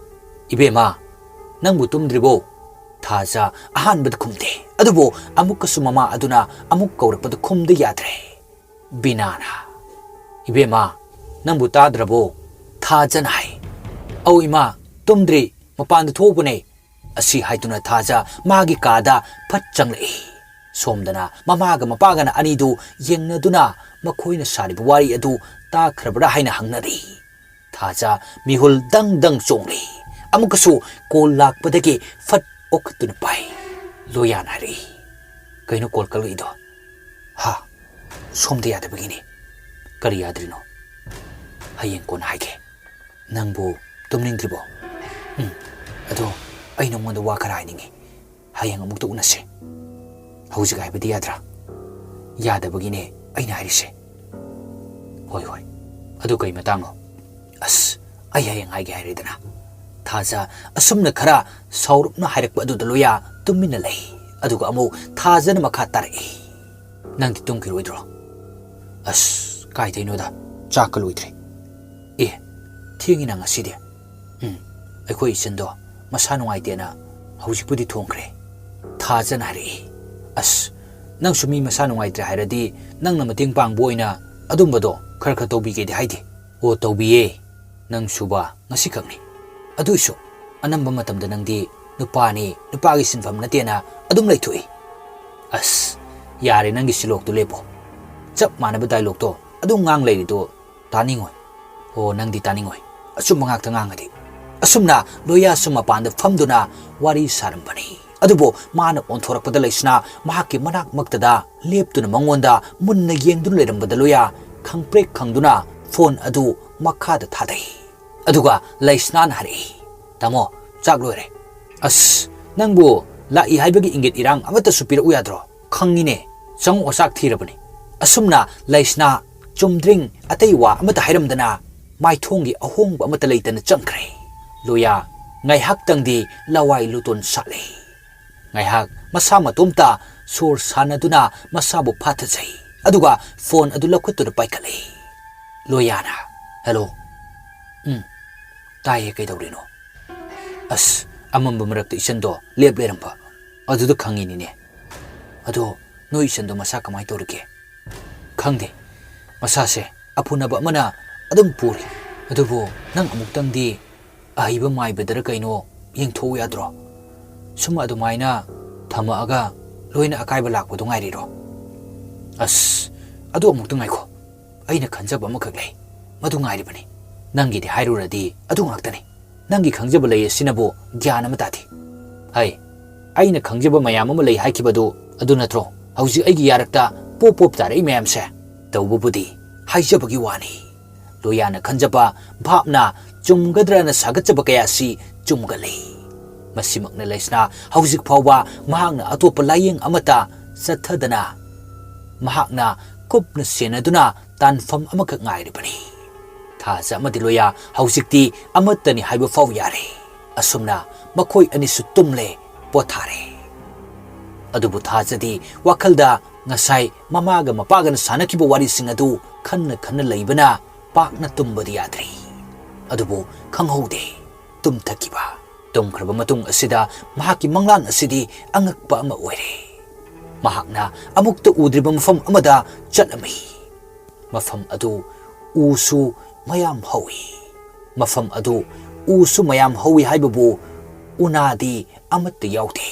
ꯏꯕꯦꯝꯃ, ꯅꯪꯕꯨ ꯇꯨꯝꯗ꯭ꯔꯤꯕꯣ?" ꯊꯥꯖ ꯑꯍꯥꯟꯕꯗ ꯈꯨꯝꯗꯦ, ꯑꯗꯨꯕꯨ ꯑꯃꯨꯛꯀꯁꯨ ꯃꯃꯥ ꯑꯗꯨꯅ ꯑꯃꯨꯛ ꯀꯧꯔꯛꯄꯗ ꯈꯨꯝꯗ ꯌꯥꯗ꯭ꯔꯦ꯫ ꯕꯤꯅꯥꯅ, "ꯏꯕꯦꯝꯃ, ꯅꯪꯕꯨ ꯇꯥꯗ꯭ꯔꯕꯣ?" ꯊꯥꯖꯅ ꯍꯥꯏ꯫ "ꯑꯧ ꯏꯃꯥ, ꯇꯨꯝꯗ꯭ꯔꯤ, ꯃꯄꯥꯟꯗ ꯊꯣꯛꯎꯕꯅꯦ"꯫ ꯑꯁꯤ ꯍꯥꯏꯗꯨꯅ ꯊꯥꯖ ꯃꯥꯒꯤ ꯀꯥꯗ ꯐꯠ ꯆꯪꯂꯛꯏ꯫ ꯁꯣꯝꯗꯅ ꯃꯃꯥꯒ ꯃꯄꯥꯒꯅ ꯑꯅꯤꯗꯨ ꯌꯦꯡꯅꯗꯨꯅ ꯃꯈꯣꯏꯅ ꯁꯥꯔꯤꯕ ꯋꯥꯔꯤ ꯑꯗꯨ ꯇꯥꯈ꯭ꯔꯕ꯭ꯔꯥ ꯍꯥꯏꯅ ꯍꯪꯅꯔꯤ꯫ ꯊꯥꯖ ꯃꯤꯍꯨꯜ ꯗꯪ ꯗꯪ ꯆꯣꯡꯂꯤ꯫ ꯑꯃꯨꯛꯀꯁꯨ ꯀꯣꯜ ꯂꯥꯛꯄꯗꯒꯤ ꯐꯠ ꯑꯣꯛꯈꯠꯇꯨꯅ ꯄꯥꯏ꯫ ꯂꯣꯌꯥꯅ ꯍꯥꯏꯔꯛꯏ, "ꯀꯩꯅꯣ ꯀꯣꯜ ꯀꯛꯂꯛꯏꯗꯣ?" "ꯍꯥ? ꯁꯣꯝꯗ ꯌꯥꯗꯕꯒꯤꯅꯤ"꯫ "ꯀꯔꯤ ꯌꯥꯗ꯭ꯔꯤꯅꯣ?" "ꯍꯌꯦꯡ ꯀꯣꯟꯅ ꯍꯥꯏꯒꯦ꯫ ꯅꯪꯕꯨ ꯇꯨꯝꯅꯤꯡꯗ꯭ꯔꯤꯕꯣ?" "ꯎꯝ, ꯑꯗꯣ ꯑꯩ ꯅꯉꯣꯟꯗ ꯋꯥ ꯈꯔ ꯍꯥꯏꯅꯤꯡꯉꯤ꯫ ꯍꯌꯦꯡ ꯑꯃꯨꯛꯇ ꯎꯅꯁꯦ"꯫ "ꯍꯧꯖꯤꯛ ꯍꯥꯏꯕꯗꯤ ꯌꯥꯗ꯭ꯔꯥ?" "ꯌꯥꯗꯕꯒꯤꯅꯦ ꯑꯩꯅ ꯍꯥꯏꯔꯤꯁꯦ"꯫ "ꯍꯣꯏ, ꯍꯣꯏ꯫ ꯑꯗꯨ ꯀꯩ ꯃꯇꯥꯡꯅꯣ?" "ꯑꯁ, ꯑꯩ ꯍꯌꯦꯡ ꯍꯥꯏꯒꯦ ꯍꯥꯏꯔꯦꯗꯅ"꯫ ꯊꯥꯖ ꯑꯁꯨꯝꯅ ꯈꯔ ꯁꯥꯎꯔꯞꯅ ꯍꯥꯏꯔꯛꯄ ꯑꯗꯨꯗ ꯂꯣꯌꯥ ꯇꯨꯃꯤꯟꯅ ꯂꯩ꯫ ꯑꯗꯨꯒ ꯑꯃꯨꯛ ꯊꯥꯖꯅ ꯃꯈꯥ ꯇꯥꯔꯛꯏ, "ꯅꯪꯗꯤ ꯇꯨꯝꯈꯤꯔꯣꯏꯗ꯭ꯔꯣ?" "ꯑꯁ, ꯀꯥꯏꯗꯩꯅꯣꯗ, ꯆꯥꯛꯀ ꯂꯣꯏꯗ꯭ꯔꯤ"꯫ "ꯑꯦ, ꯊꯦꯡꯉꯤꯅ ꯉꯁꯤꯗꯤ"꯫ "ꯎꯝ, ꯑꯩꯈꯣꯏ ꯏꯆꯟꯗꯣ ꯃꯁꯥ ꯅꯨꯡꯉꯥꯏꯇꯦꯅ ꯍꯧꯖꯤꯛꯄꯨꯗꯤ ꯊꯣꯡꯈ꯭ꯔꯦ"꯫ ꯊꯥꯖꯅ ꯍꯥꯏꯔꯛꯏ꯫ "ꯑꯁ, ꯅꯪꯁꯨ ꯃꯤ ꯃꯁꯥ ꯅꯨꯡꯉꯥꯏꯇ꯭ꯔꯦ ꯍꯥꯏꯔꯗꯤ ꯅꯪꯅ ꯃꯇꯦꯡ ꯄꯥꯡꯕ ꯑꯣꯏꯅ ꯑꯗꯨꯝꯕꯗꯣ ꯈꯔ ꯈꯔ ꯇꯧꯕꯤꯒꯦꯗꯤ ꯍꯥꯏꯗꯦ"꯫ "ꯑꯣ, ꯇꯧꯕꯤꯌꯦ, ꯅꯪ ꯁꯨꯕ ꯉꯁꯤꯈꯛꯅꯤ꯫ ꯑꯗꯨꯏꯁꯨ ꯑꯅꯝꯕ ꯃꯇꯝꯗ ꯅꯪꯗꯤ ꯅꯨꯄꯥꯅꯤ, ꯅꯨꯄꯥꯒꯤ ꯁꯤꯟꯐꯝ ꯅꯠꯇꯦꯅ ꯑꯗꯨꯝ ꯂꯩꯊꯣꯛꯏ"꯫ "ꯑꯁ, ꯌꯥꯔꯦ, ꯅꯪꯒꯤ ꯁꯤꯂꯣꯛꯇꯣ ꯂꯦꯞꯄꯣ꯫ ꯆꯞ ꯃꯥꯟꯅꯕ ꯗꯥꯏꯂꯣꯛꯇꯣ ꯑꯗꯨꯝ ꯉꯥꯡ ꯂꯩꯔꯤꯗꯣ ꯇꯥꯅꯤꯡꯉꯣꯏ"꯫ "ꯑꯣ, ꯅꯪꯗꯤ ꯇꯥꯅꯤꯡꯉꯣꯏ꯫ ꯑꯆꯨꯝꯕ ꯉꯥꯛꯇ ꯉꯥꯡꯉꯗꯤ"꯫ ꯑꯁꯨꯝꯅ ꯂꯣꯌꯥꯁꯨ ꯃꯄꯥꯟꯗ ꯐꯝꯗꯨꯅ ꯋꯥꯔꯤ ꯁꯥꯔꯝꯕꯅꯤ꯫ ꯑꯗꯨꯕꯨ ꯃꯥꯅ ꯑꯣꯟꯊꯣꯔꯛꯄꯗ ꯂꯩꯁꯅꯥ ꯃꯍꯥꯛꯀꯤ ꯃꯅꯥꯛꯃꯛꯇꯗ ꯂꯦꯞꯇꯨꯅ ꯃꯉꯣꯟꯗ ꯃꯨꯟꯅ ꯌꯦꯡꯗꯨꯅ ꯂꯩꯔꯝꯕꯗ ꯂꯣꯌꯥ ꯈꯪꯄ꯭ꯔꯦꯛ ꯈꯪꯗꯨꯅ ꯐꯣꯟ ꯑꯗꯨ ꯃꯈꯥꯗ ꯊꯥꯗꯩ꯫ ꯑꯗꯨꯒ ꯂꯩꯁꯅꯥꯅ ꯍꯥꯏꯔꯛꯏ, "ꯇꯥꯃꯣ, ꯆꯥꯛ ꯂꯣꯏꯔꯦ"꯫ "ꯑꯁ, ꯅꯪꯕꯨ ꯂꯥꯛꯏ ꯍꯥꯏꯕꯒꯤ ꯏꯪꯒꯤꯠ ꯏꯔꯥꯡ ꯑꯃꯠꯇꯁꯨ ꯄꯤꯔꯛꯎ ꯌꯥꯗ꯭ꯔꯣ? ꯈꯪꯉꯤꯅꯦ, ꯆꯪꯉꯛꯑꯣ, ꯆꯥꯛ ꯊꯤꯔꯕꯅꯤ"꯫ ꯑꯁꯨꯝꯅ ꯂꯩꯁꯅꯥ ꯆꯨꯝꯗ꯭ꯔꯤꯡ ꯑꯇꯩ ꯋꯥ ꯑꯃꯠꯇ ꯍꯥꯏꯔꯝꯗꯅ ꯃꯥꯏꯊꯣꯡꯒꯤ ꯑꯍꯣꯡꯕ ꯑꯃꯠꯇ ꯂꯩꯇꯅ ꯆꯪꯈ꯭ꯔꯦ꯫ ꯂꯣꯌꯥ ꯉꯥꯏꯍꯥꯛꯇꯪꯗꯤ ꯂꯋꯥꯏ ꯂꯨꯇꯣꯟ ꯁꯥꯠꯂꯦ꯫ ꯉꯥꯏꯍꯥꯛ ꯃꯁꯥ ꯃꯇꯣꯝꯇ ꯁꯣꯔ ꯁꯥꯟꯅꯗꯨꯅ ꯃꯁꯥꯕꯨ ꯐꯥꯊꯖꯩ꯫ ꯑꯗꯨꯒ ꯐꯣꯟ ꯑꯗꯨ ꯂꯧꯈꯠꯇꯨꯅ ꯄꯥꯏꯈꯠꯂꯦ꯫ ꯂꯣꯌꯥꯅ, "ꯍꯦꯜꯂꯣ꯫ ꯎꯝ, ꯇꯥꯏꯌꯦ, ꯀꯩꯗꯧꯔꯤꯅꯣ?" "ꯑꯁ, ꯑꯃꯝꯕ ꯃꯔꯛꯇ ꯏꯆꯟꯗꯣ ꯂꯦꯞ ꯂꯩꯔꯝꯕ, ꯑꯗꯨꯗ ꯈꯪꯉꯤꯅꯤꯅꯦ꯫ ꯑꯗꯣ ꯅꯣꯏ ꯏꯆꯟꯗꯣ ꯃꯁꯥ ꯀꯃꯥꯏꯅ ꯇꯧꯔꯤꯒꯦ?" "ꯈꯪꯗꯦ, ꯃꯁꯥꯁꯦ ꯑꯐꯨꯅꯕ ꯑꯃꯅ ꯑꯗꯨꯝ ꯄꯨꯔꯤ꯫ ꯑꯗꯨꯕꯨ ꯅꯪ ꯑꯃꯨꯛꯇꯪꯗꯤ ꯑꯍꯩꯕ ꯃꯥꯏꯕꯗꯔ ꯀꯩꯅꯣ ꯌꯦꯡꯊꯣꯛꯎ ꯌꯥꯗ꯭ꯔꯣ? ꯁꯨꯝ ꯑꯗꯨꯃꯥꯏꯅ ꯊꯝꯃꯛꯑꯒ ꯂꯣꯏꯅ ꯑꯀꯥꯏꯕ ꯂꯥꯛꯄꯗꯣ ꯉꯥꯏꯔꯤꯔꯣ?" "ꯑꯁ, ꯑꯗꯨ ꯑꯃꯨꯛꯇ ꯉꯥꯏꯈꯣ, ꯑꯩꯅ ꯈꯟꯖꯕ ꯑꯃꯈꯛ ꯂꯩ, ꯃꯗꯨ ꯉꯥꯏꯔꯤꯕꯅꯤ꯫ ꯅꯪꯒꯤꯗꯤ ꯍꯥꯏꯔꯨꯔꯗꯤ ꯑꯗꯨ ꯉꯥꯛꯇꯅꯤ꯫ ꯅꯪꯒꯤ ꯈꯪꯖꯕ ꯂꯩ ꯑꯁꯤꯅꯕꯨ ꯒ꯭ꯌꯥꯟ ꯑꯃ ꯇꯥꯗꯦ꯫ ꯍꯩ, ꯑꯩꯅ ꯈꯪꯖꯕ ꯃꯌꯥꯝ ꯑꯃ ꯂꯩ ꯍꯥꯏꯈꯤꯕꯗꯨ ꯑꯗꯨ ꯅꯠꯇ꯭ꯔꯣ ꯍꯧꯖꯤꯛ ꯑꯩꯒꯤ ꯌꯥꯔꯛꯇ ꯄꯣꯞ ꯄꯣꯞ ꯇꯥꯔꯛꯏ ꯃꯌꯥꯝꯁꯦ? ꯇꯧꯕꯕꯨꯗꯤ ꯍꯥꯏꯖꯕꯒꯤ ꯋꯥꯅꯤ꯫ ꯂꯣꯌꯥꯅ ꯈꯟꯖꯕ ꯚꯥꯞꯅ ꯆꯨꯝꯒꯗ꯭ꯔꯅ ꯁꯥꯒꯠꯆꯕ ꯀꯌꯥꯁꯤ ꯆꯨꯝꯒꯜꯂꯤ꯫ ꯃꯁꯤꯃꯛꯅ ꯂꯩꯁꯅ ꯍꯧꯖꯤꯛ ꯐꯥꯎꯕ ꯃꯍꯥꯛꯅ ꯑꯇꯣꯞꯄ ꯂꯥꯌꯦꯡ ꯑꯃꯠꯇ ꯆꯠꯊꯗꯅ ꯃꯍꯥꯛꯅ ꯀꯨꯞꯅ ꯁꯦꯟꯅꯗꯨꯅ ꯇꯥꯟꯐꯝ ꯑꯃꯈꯛ ꯉꯥꯏꯔꯤꯕꯅꯤ꯫ ꯊꯥꯖ ꯑꯃꯗꯤ ꯂꯣꯌꯥ ꯍꯧꯖꯤꯛꯇꯤ ꯑꯃꯠꯇꯅꯤ ꯍꯥꯏꯕ ꯐꯥꯎ ꯌꯥꯔꯦ꯫ ꯑꯁꯨꯝꯅ ꯃꯈꯣꯏ ꯑꯅꯤꯁꯨ ꯇꯨꯝꯂꯦ, ꯄꯣꯊꯥꯔꯦ꯫ ꯑꯗꯨꯕꯨ ꯊꯥꯖꯗꯤ ꯋꯥꯈꯜꯗ ꯉꯁꯥꯏ ꯃꯃꯥꯒ ꯃꯄꯥꯒꯅ ꯁꯥꯟꯅꯈꯤꯕ ꯋꯥꯔꯤꯁꯤꯡ ꯑꯗꯨ ꯈꯟꯅ ꯈꯟꯅ ꯂꯩꯕꯅ ꯄꯥꯛꯅ ꯇꯨꯝꯕꯗꯤ ꯌꯥꯗ꯭ꯔꯤ꯫ ꯑꯗꯨꯕꯨ ꯈꯪꯍꯧꯗꯦ, ꯇꯨꯝꯊꯈꯤꯕ꯫ ꯇꯨꯝꯈ꯭ꯔꯕ ꯃꯇꯨꯡ ꯑꯁꯤꯗ ꯃꯍꯥꯛꯀꯤ ꯃꯪꯂꯥꯟ ꯑꯁꯤꯗꯤ ꯑꯉꯛꯄ ꯑꯃ ꯑꯣꯏꯔꯦ꯫ ꯃꯍꯥꯛꯅ ꯑꯃꯨꯛꯇ ꯎꯗ꯭ꯔꯤꯕ ꯃꯐꯝ ꯑꯃꯗ ꯆꯠꯂꯝꯃꯤ꯫ ꯃꯐꯝ ꯑꯗꯨ ꯎꯁꯨ ꯃꯌꯥꯝ ꯍꯧꯏ꯫ ꯃꯐꯝ ꯑꯗꯨ ꯎꯁꯨ ꯃꯌꯥꯝ ꯍꯧꯏ ꯍꯥꯏꯕꯕꯨ ꯎꯅꯥꯗꯤ ꯑꯃꯠꯇ ꯌꯥꯎꯗꯦ꯫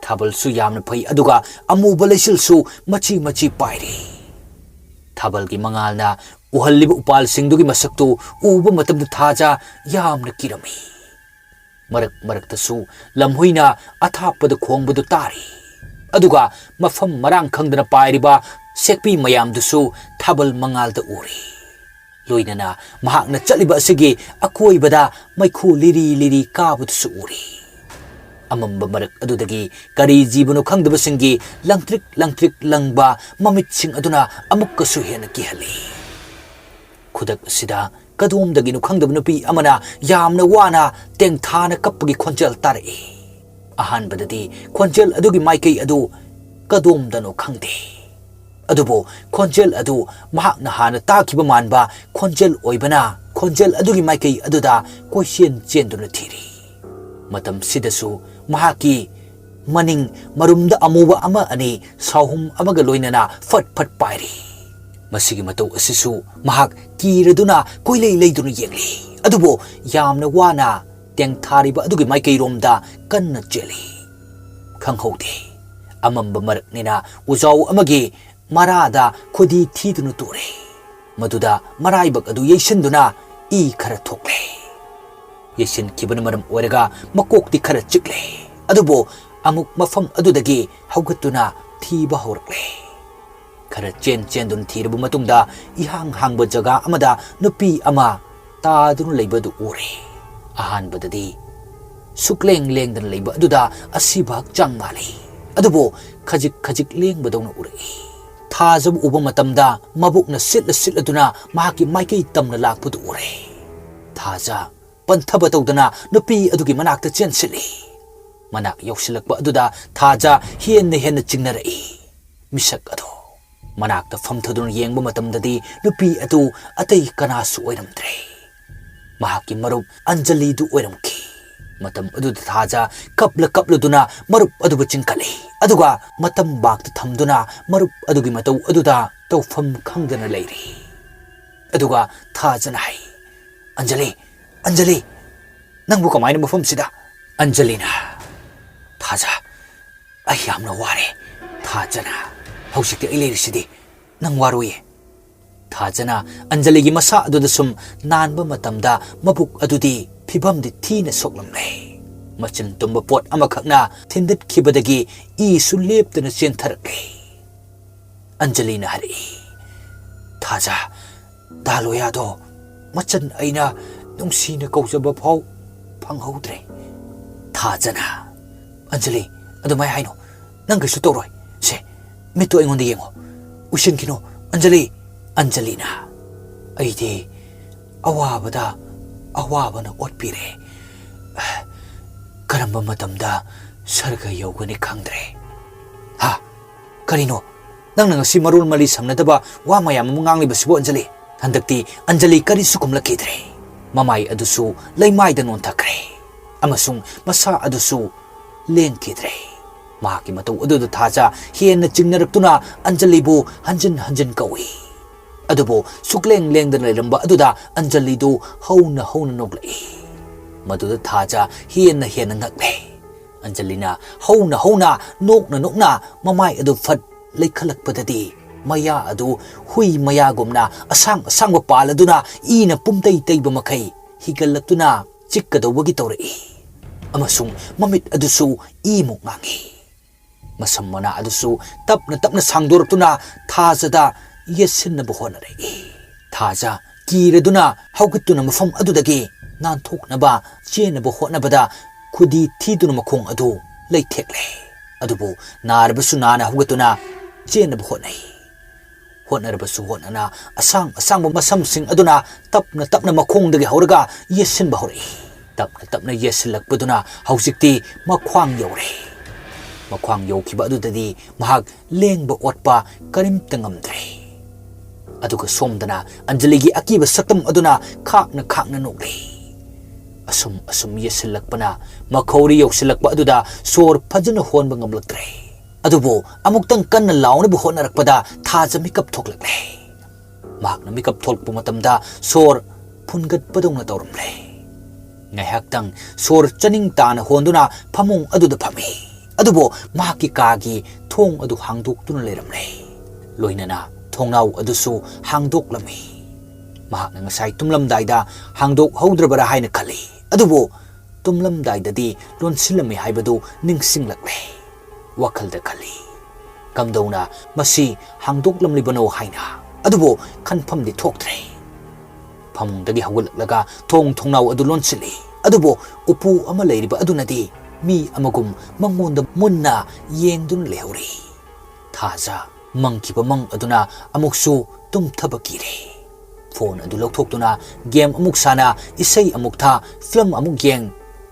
ꯊꯥꯕꯜꯁꯨ ꯌꯥꯝꯅ ꯐꯩ, ꯑꯗꯨꯒ ꯑꯃꯨꯕ ꯂꯩꯆꯤꯜꯁꯨ ꯃꯆꯤ ꯃꯆꯤ ꯄꯥꯏꯔꯤ꯫ ꯊꯥꯕꯜꯒꯤ ꯃꯉꯥꯜꯅ ꯎꯍꯜꯂꯤꯕ ꯎꯄꯥꯜꯁꯤꯡꯗꯨꯒꯤ ꯃꯁꯛꯇꯨ ꯎꯕ ꯃꯇꯝꯗ ꯊꯥꯖ ꯌꯥꯝꯅ ꯀꯤꯔꯝꯃꯤ꯫ ꯃꯔꯛ ꯃꯔꯛꯇꯁꯨ ꯂꯝꯍꯨꯏꯅ ꯑꯊꯥꯞꯄꯗ ꯈꯣꯡꯕꯗꯨ ꯇꯥꯔꯤ꯫ ꯑꯗꯨꯒ ꯃꯐꯝ ꯃꯔꯥꯡ ꯈꯪꯗꯅ ꯄꯥꯏꯔꯤꯕ ꯁꯦꯛꯄꯤ ꯃꯌꯥꯝꯗꯨꯁꯨ ꯊꯥꯕꯜ ꯃꯉꯥꯜꯗ ꯎꯔꯤ꯫ ꯂꯣꯏꯅꯅ ꯃꯍꯥꯛꯅ ꯆꯠꯂꯤꯕ ꯑꯁꯤꯒꯤ ꯑꯀꯣꯏꯕꯗ ꯃꯩꯈꯨ ꯂꯤꯔꯤ ꯂꯤꯔꯤ ꯀꯥꯕꯗꯨꯁꯨ ꯎꯔꯤ꯫ ꯑꯃꯝꯕ ꯃꯔꯛ ꯑꯗꯨꯗꯒꯤ ꯀꯔꯤ ꯖꯤꯕꯅꯣ ꯈꯪꯗꯕꯁꯤꯡꯒꯤ ꯂꯪꯇ꯭ꯔꯤꯛ ꯂꯪꯇ꯭ꯔꯤꯛ ꯂꯪꯕ ꯃꯃꯤꯠꯁꯤꯡ ꯑꯗꯨꯅ ꯑꯃꯨꯛꯀꯁꯨ ꯍꯦꯟꯅ ꯀꯤꯍꯜꯂꯤ꯫ ꯈꯨꯗꯛ ꯑꯁꯤꯗ ꯀꯗꯣꯝꯗꯒꯤꯅꯣ ꯈꯪꯗꯕ ꯅꯨꯄꯤ ꯑꯃꯅ ꯌꯥꯝꯅ ꯋꯥꯅ ꯇꯦꯡꯊꯥꯅ ꯀꯞꯄꯒꯤ ꯈꯣꯟꯖꯦꯜ ꯇꯥꯔꯛꯏ꯫ ꯑꯍꯥꯟꯕꯗꯗꯤ ꯈꯣꯟꯖꯦꯜ ꯑꯗꯨꯒꯤ ꯃꯥꯏꯀꯩ ꯑꯗꯨ ꯀꯗꯣꯝꯗꯅꯣ ꯈꯪꯗꯦ, ꯑꯗꯨꯕꯨ ꯈꯣꯟꯖꯦꯜ ꯑꯗꯨ ꯃꯍꯥꯛꯅ ꯍꯥꯟꯅ ꯇꯥꯈꯤꯕ ꯃꯥꯟꯕ ꯈꯣꯟꯖꯦꯜ ꯑꯣꯏꯕꯅ ꯈꯣꯟꯖꯦꯜ ꯑꯗꯨꯒꯤ ꯃꯥꯏꯀꯩ ꯑꯗꯨꯗ ꯀꯣꯏꯆꯦꯟ ꯆꯦꯟꯗꯨꯅ ꯊꯤꯔꯤ꯫ ꯃꯇꯝꯁꯤꯗꯁꯨ ꯃꯍꯥꯛꯀꯤ ꯃꯅꯤꯡ ꯃꯔꯨꯝꯗ ꯑꯃꯨꯕ ꯑꯃ ꯑꯅꯤ ꯁꯥꯎꯍꯨꯝ ꯑꯃꯒ ꯂꯣꯏꯅꯅ ꯐꯠ ꯐꯠ ꯄꯥꯏꯔꯤ꯫ ꯃꯁꯤꯒꯤ ꯃꯇꯧ ꯑꯁꯤꯁꯨ ꯃꯍꯥꯛ ꯀꯤꯔꯗꯨꯅ ꯀꯣꯏꯂꯩ ꯂꯩꯗꯨꯅ ꯌꯦꯡꯂꯤ, ꯑꯗꯨꯕꯨ ꯌꯥꯝꯅ ꯋꯥꯅ ꯇꯦꯡꯊꯥꯔꯤꯕ ꯑꯗꯨꯒꯤ ꯃꯥꯏꯀꯩꯔꯣꯝꯗ ꯀꯟꯅ ꯆꯦꯜꯂꯤ꯫ ꯈꯪꯍꯧꯗꯦ, ꯑꯃꯝꯕ ꯃꯔꯛꯅꯤꯅ ꯎꯖꯥꯎ ꯑꯃꯒꯤ ꯃꯔꯥꯗ ꯈꯨꯗꯤ ꯊꯤꯗꯨꯅ ꯇꯨꯔꯦ꯫ ꯃꯗꯨꯗ ꯃꯔꯥꯏꯕꯛ ꯑꯗꯨ ꯌꯩꯁꯤꯟꯗꯨꯅ ꯏ ꯈꯔ ꯊꯣꯛꯂꯦ꯫ ꯌꯩꯁꯤꯟꯈꯤꯕꯅ ꯃꯔꯝ ꯑꯣꯏꯔꯒ ꯃꯀꯣꯛꯇꯤ ꯈꯔ ꯆꯤꯛꯂꯦ, ꯑꯗꯨꯕꯨ ꯑꯃꯨꯛ ꯃꯐꯝ ꯑꯗꯨꯗꯒꯤ ꯍꯧꯒꯠꯇꯨꯅ ꯊꯤꯕ ꯍꯧꯔꯛꯂꯦ꯫ ꯈꯔ ꯆꯦꯟ ꯆꯦꯟꯗꯨꯅ ꯊꯤꯔꯕ ꯃꯇꯨꯡꯗ ꯏꯍꯥꯡ ꯍꯥꯡꯕ ꯖꯒꯥ ꯑꯃꯗ ꯅꯨꯄꯤ ꯑꯃ ꯇꯥꯗꯨꯅ ꯂꯩꯕ ꯑꯗꯨ ꯎꯔꯦ꯫ ꯑꯍꯥꯟꯕꯗꯗꯤ ꯁꯨꯛꯂꯦꯡ ꯂꯦꯡꯗꯅ ꯂꯩꯕ ꯑꯗꯨꯗ ꯑꯁꯤꯕ ꯍꯛꯆꯥꯡ ꯃꯥꯜꯂꯤ, ꯑꯗꯨꯕꯨ ꯈꯖꯤꯛ ꯈꯖꯤꯛ ꯂꯦꯡꯕꯗꯧꯅ ꯎꯔꯛꯏ꯫ ꯊꯥꯖꯕꯨ ꯎꯕ ꯃꯇꯝꯗ ꯃꯕꯨꯛꯅ ꯁꯤꯠꯂ ꯁꯤꯠꯂꯗꯨꯅ ꯃꯍꯥꯛꯀꯤ ꯃꯥꯏꯀꯩ ꯇꯝꯅ ꯂꯥꯛꯄꯗꯨ ꯎꯔꯦ꯫ ꯊꯥꯖ ꯄꯟꯊꯕ ꯇꯧꯗꯅ ꯅꯨꯄꯤ ꯑꯗꯨꯒꯤ ꯃꯅꯥꯛꯇ ꯆꯦꯟꯁꯤꯜꯂꯤ꯫ ꯃꯅꯥꯛ ꯌꯧꯁꯤꯜꯂꯛꯄ ꯑꯗꯨꯗ ꯊꯥꯖ ꯍꯦꯟꯅ ꯍꯦꯟꯅ ꯆꯤꯡꯅꯔꯛꯏ꯫ ꯃꯤꯁꯛ ꯑꯗꯨ ꯃꯅꯥꯛꯇ ꯐꯝꯊꯗꯨꯅ ꯌꯦꯡꯕ ꯃꯇꯝꯗꯗꯤ ꯅꯨꯄꯤ ꯑꯗꯨ ꯑꯇꯩ ꯀꯅꯥꯁꯨ ꯑꯣꯏꯔꯝꯗ꯭ꯔꯦ꯫ ꯃꯍꯥꯛꯀꯤ ꯃꯔꯨꯞ ꯑꯟꯖꯂꯤꯗꯨ ꯑꯣꯏꯔꯝꯈꯤ꯫ ꯃꯇꯝ ꯑꯗꯨꯗ ꯊꯥꯖ ꯀꯞꯂ ꯀꯞꯂꯗꯨꯅ ꯃꯔꯨꯞ ꯑꯗꯨꯕꯨ ꯆꯤꯡꯈꯠꯂꯤ, ꯑꯗꯨꯒ ꯃꯇꯝ ꯕꯥꯛꯇ ꯊꯝꯗꯨꯅ ꯃꯔꯨꯞ ꯑꯗꯨꯒꯤ ꯃꯇꯧ ꯑꯗꯨꯗ ꯇꯧꯐꯝ ꯈꯪꯗꯅ ꯂꯩꯔꯤ꯫ ꯑꯗꯨꯒ ꯊꯥꯖꯅ ꯍꯥꯏ, "ꯑꯟꯖꯂꯤ, ꯑꯟꯖꯂꯤ, ꯅꯪꯕꯨ ꯀꯃꯥꯏꯅ ꯃꯐꯝꯁꯤꯗ?" ꯑꯟꯖꯂꯤꯅ, "ꯊꯥꯖ, ꯑꯩ ꯌꯥꯝꯅ ꯋꯥꯔꯦ꯫ ꯊꯥꯖꯅ, ꯍꯧꯖꯤꯛꯇꯤ ꯑꯩ ꯂꯩꯔꯤꯁꯤꯗꯤ, ꯅꯪ ꯋꯥꯔꯣꯏꯌꯦ꯫" ꯊꯥꯖꯅ ꯑꯟꯖꯂꯤꯒꯤ ꯃꯁꯥ ꯑꯗꯨꯗ ꯁꯨꯝ ꯅꯥꯟꯕ ꯃꯇꯝꯗ ꯃꯕꯨꯛ ꯑꯗꯨꯗꯤ ꯐꯤꯕꯝꯗꯤ ꯊꯤꯅ ꯁꯣꯛꯂꯝꯂꯦ꯫ ꯃꯆꯤꯟ ꯇꯨꯝꯕ ꯄꯣꯠ ꯑꯃꯈꯛꯅ ꯊꯤꯟꯗꯠꯈꯤꯕꯗꯒꯤ ꯏꯁꯨ ꯂꯦꯞꯇꯅ ꯆꯦꯟꯊꯔꯛꯂꯦ꯫ ꯑꯟꯖꯂꯤꯅ ꯍꯥꯏꯔꯛꯏ, "ꯊꯥꯖ, ꯗꯥ ꯂꯣꯌꯥꯗꯣ ꯃꯆꯟ ꯑꯩꯅ ꯅꯨꯡꯁꯤꯅ ꯀꯧꯖꯕ ꯐꯥꯎ ꯐꯪꯍꯧꯗ꯭ꯔꯦ꯫" ꯊꯥꯖꯅ, "ꯑꯟꯖꯂꯤ, ꯑꯗꯨꯃꯥꯏ ꯍꯥꯏꯅꯣ, ꯅꯪ ꯀꯩꯁꯨ ꯇꯧꯔꯣꯏ꯫ ꯁꯦ, ꯃꯤꯠꯇꯣ ꯑꯩꯉꯣꯟꯗ ꯌꯦꯡꯉꯣ, ꯎꯏꯁꯤꯟꯈꯤꯅꯣ, ꯑꯟꯖꯂꯤ꯫" ꯑꯟꯖꯂꯤꯅ, ꯑꯩꯗꯤ ꯑꯋꯥꯕꯗ ꯑꯋꯥꯕꯅ ꯑꯣꯠꯄꯤꯔꯦ꯫ ꯀꯔꯝꯕ ꯃꯇꯝꯗ ꯁꯔꯒ ꯌꯧꯒꯅꯤ ꯈꯪꯗ꯭ꯔꯦ꯫ ꯍꯥ? ꯀꯔꯤꯅꯣ? ꯅꯪꯅ ꯉꯁꯤ ꯃꯔꯣꯜ ꯃꯔꯤ ꯁꯝꯅꯗꯕ ꯋꯥ ꯃꯌꯥꯝ ꯑꯃ ꯉꯥꯡꯂꯤꯕꯁꯤꯕꯨ, ꯑꯟꯖꯂꯤ? ꯍꯟꯗꯛꯇꯤ ꯑꯟꯖꯂꯤ ꯀꯔꯤꯁꯨ ꯈꯨꯝꯂꯛꯈꯤꯗ꯭ꯔꯦ꯫ ꯃꯃꯥꯏ ꯑꯗꯨꯁꯨ ꯂꯩꯃꯥꯏꯗ ꯅꯣꯟꯊꯈ꯭ꯔꯦ ꯑꯃꯁꯨꯡ ꯃꯁꯥ ꯑꯗꯨꯁꯨ ꯂꯦꯡꯈꯤꯗ꯭ꯔꯦ꯫ ꯃꯍꯥꯛꯀꯤ ꯃꯇꯧ ꯑꯗꯨꯗ ꯊꯥꯖ ꯍꯦꯟꯅ ꯆꯤꯡꯅꯔꯛꯇꯨꯅ ꯑꯟꯖꯂꯤꯕꯨ ꯍꯟꯖꯤꯟ ꯍꯟꯖꯤꯟ ꯀꯧꯏ꯫ ꯑꯗꯨꯕꯨ ꯁꯨꯛꯂꯦꯡ ꯂꯦꯡꯗꯅ ꯂꯩꯔꯝꯕ ꯑꯗꯨꯗ ꯑꯟꯖꯂꯤꯗꯨ ꯍꯧꯅ ꯍꯧꯅ ꯅꯣꯛꯂꯛꯏ꯫ ꯃꯗꯨꯗ ꯊꯥꯖ ꯍꯦꯟꯅ ꯍꯦꯟꯅ ꯉꯛꯂꯦ꯫ ꯑꯟꯖꯂꯤꯅ ꯍꯧꯅ ꯍꯧꯅ, ꯅꯣꯛꯅ ꯅꯣꯛꯅ ꯃꯃꯥꯏ ꯑꯗꯨ ꯐꯠ ꯂꯩꯈꯠꯂꯛꯄꯗꯗꯤ, ꯃꯌꯥ ꯑꯗꯨ ꯍꯨꯏ ꯃꯌꯥꯒꯨꯝꯅ ꯑꯁꯥꯡ ꯑꯁꯥꯡꯕ ꯄꯥꯜꯂꯗꯨꯅ ꯏꯅ ꯄꯨꯝꯇꯩ ꯇꯩꯕ ꯃꯈꯩ ꯍꯤꯒꯠꯂꯛꯇꯨꯅ ꯆꯤꯛꯀꯗꯧꯕꯒꯤ ꯇꯧꯔꯛꯏ꯫ ꯑꯃꯁꯨꯡ ꯃꯃꯤꯠ ꯑꯗꯨꯁꯨ ꯏꯃꯨꯛ ꯉꯥꯡꯏ꯫ ꯃꯁꯝ ꯃꯅꯥ ꯑꯗꯨꯁꯨ ꯇꯞꯅ ꯇꯞꯅ ꯁꯥꯡꯗꯣꯔꯛꯇꯨꯅ ꯊꯥꯖꯗ ꯌꯦꯠꯁꯤꯟꯅꯕ ꯍꯣꯠꯅꯔꯛꯏ꯫ ꯊꯥꯖ ꯀꯤꯔꯗꯨꯅ ꯍꯧꯒꯠꯇꯨꯅ ꯃꯐꯝ ꯑꯗꯨꯗꯒꯤ ꯅꯥꯟꯊꯣꯛꯅꯕ ꯆꯦꯟꯅꯕ ꯍꯣꯠꯅꯕꯗ, ꯈꯨꯗꯤ ꯊꯤꯗꯨꯅ ꯃꯈꯣꯡ ꯑꯗꯨ ꯂꯩꯊꯦꯛꯂꯦ꯫ ꯑꯗꯨꯕꯨ ꯅꯥꯔꯕꯁꯨ ꯅꯥꯅ ꯍꯧꯒꯠꯇꯨꯅ ꯆꯦꯟꯅꯕ ꯍꯣꯠꯅꯩ꯫ ꯍꯣꯠꯅꯔꯕꯁꯨ ꯍꯣꯠꯅꯅ, ꯑꯁꯥꯡ ꯑꯁꯥꯡꯕ ꯃꯁꯝꯁꯤꯡ ꯑꯗꯨꯅ ꯇꯞꯅ ꯇꯞꯅ ꯃꯈꯣꯡꯗꯒꯤ ꯍꯧꯔꯒ ꯌꯦꯠꯁꯤꯟꯕ ꯍꯧꯔꯛꯏ꯫ ꯇꯞꯅ ꯇꯞꯅ ꯌꯦꯠꯁꯤꯜꯂꯛꯄꯗꯨꯅ ꯍꯧꯖꯤꯛꯇꯤ ꯃꯈ꯭ꯋꯥꯡ ꯌꯧꯔꯦ꯫ ꯃꯈ꯭ꯋꯥꯡ ꯌꯧꯈꯤꯕ ꯑꯗꯨꯗꯗꯤ ꯃꯍꯥꯛ ꯂꯦꯡꯕ ꯑꯣꯠꯄ ꯀꯔꯤꯝꯇ ꯉꯝꯗ꯭ꯔꯦ꯫ ꯑꯗꯨꯒ ꯁꯣꯝꯗꯅ ꯑꯟꯖꯂꯤꯒꯤ ꯑꯀꯤꯕ ꯁꯛꯇꯝ ꯑꯗꯨꯅ ꯈꯥꯛꯅ ꯈꯥꯛꯅ ꯅꯣꯛꯂꯤ꯫ ꯑꯁꯨꯝ ꯑꯁꯨꯝ ꯌꯦꯠꯁꯤꯜꯂꯛꯄꯅ ꯃꯈꯧꯔꯤ ꯌꯧꯁꯤꯜꯂꯛꯄ ꯑꯗꯨꯗ ꯁꯣꯔ ꯐꯖꯅ ꯍꯣꯟꯕ ꯉꯝꯂꯛꯇ꯭ꯔꯦ꯫ ꯑꯗꯨꯕꯨ ꯑꯃꯨꯛꯇꯪ ꯀꯟꯅ ꯂꯥꯎꯅꯕ ꯍꯣꯠꯅꯔꯛꯄꯗ ꯊꯥꯖ ꯃꯤꯀꯞ ꯊꯣꯛꯂꯛꯂꯦ꯫ ꯃꯍꯥꯛꯅ ꯃꯤꯀꯞ ꯊꯣꯛꯂꯛꯄ ꯃꯇꯝꯗ ꯁꯣꯔ ꯐꯨꯟꯒꯠꯄꯗꯧꯅ ꯇꯧꯔꯝꯂꯦ꯫ ꯉꯥꯏꯍꯥꯛꯇꯪ ꯁꯣꯔ ꯆꯅꯤꯡ ꯇꯥꯅ ꯍꯣꯟꯗꯨꯅ ꯐꯃꯨꯡ ꯑꯗꯨꯗ ꯐꯝꯃꯤ꯫ ꯑꯗꯨꯕꯨ ꯃꯍꯥꯛꯀꯤ ꯀꯥꯒꯤ ꯊꯣꯡ ꯑꯗꯨ ꯍꯥꯡꯗꯣꯛꯇꯨꯅ ꯂꯩꯔꯝꯂꯦ꯫ ꯂꯣꯏꯅꯅ ꯊꯣꯡꯅꯥꯎ ꯑꯗꯨꯁꯨ ꯍꯥꯡꯗꯣꯛꯂꯝꯃꯤ꯫ ꯃꯍꯥꯛꯅ ꯉꯁꯥꯏ ꯇꯨꯝꯂꯝꯗꯥꯏꯗ ꯍꯥꯡꯗꯣꯛꯍꯧꯗ꯭ꯔꯕꯔꯥ ꯍꯥꯏꯅ ꯈꯜꯂꯤ꯫ ꯑꯗꯨꯕꯨ ꯇꯨꯝꯂꯝꯗꯥꯏꯗꯗꯤ ꯂꯣꯟꯁꯤꯜꯂꯝꯃꯤ ꯍꯥꯏꯕꯗꯨ ꯅꯤꯡꯁꯤꯡꯂꯛꯂꯦ꯫ ꯋꯥꯈꯜꯗ ꯈꯜꯂꯤ, "ꯀꯝꯗꯧꯅ ꯃꯁꯤ ꯍꯥꯡꯗꯣꯛꯂꯝꯂꯤꯕꯅꯣ?" ꯍꯥꯏꯅ꯫ ꯑꯗꯨꯕꯨ ꯈꯟꯐꯝꯗꯤ ꯊꯣꯛꯇ꯭ꯔꯦ꯫ ꯐꯃꯨꯡꯗꯒꯤ ꯍꯧꯒꯠꯂꯛꯂꯒ ꯊꯣꯡ ꯊꯣꯡꯅꯥꯎ ꯑꯗꯨ ꯂꯣꯟꯁꯤꯜꯂꯤ꯫ ꯑꯗꯨꯕꯨ ꯎꯄꯨ ꯑꯃ ꯂꯩꯔꯤꯕ ꯑꯗꯨꯅꯗꯤ ꯃꯤ ꯑꯃꯒꯨꯝ ꯃꯉꯣꯟꯗ ꯃꯨꯟꯅ ꯌꯦꯡꯗꯨꯅ ꯂꯩꯍꯧꯔꯤ꯫ ꯊꯥꯖ ꯃꯪꯈꯤꯕ ꯃꯪ ꯑꯗꯨꯅ ꯑꯃꯨꯛꯁꯨ ꯇꯨꯝꯊꯕ ꯀꯤꯔꯦ꯫ ꯐꯣꯟ ꯑꯗꯨ ꯂꯧꯊꯣꯛꯇꯨꯅ ꯒꯦꯝ ꯑꯃꯨꯛ ꯁꯥꯟꯅ, ꯏꯁꯩ ꯑꯃꯨꯛ ꯊꯥ, ꯐꯤꯂꯝ ꯑꯃꯨꯛ ꯌꯦꯡ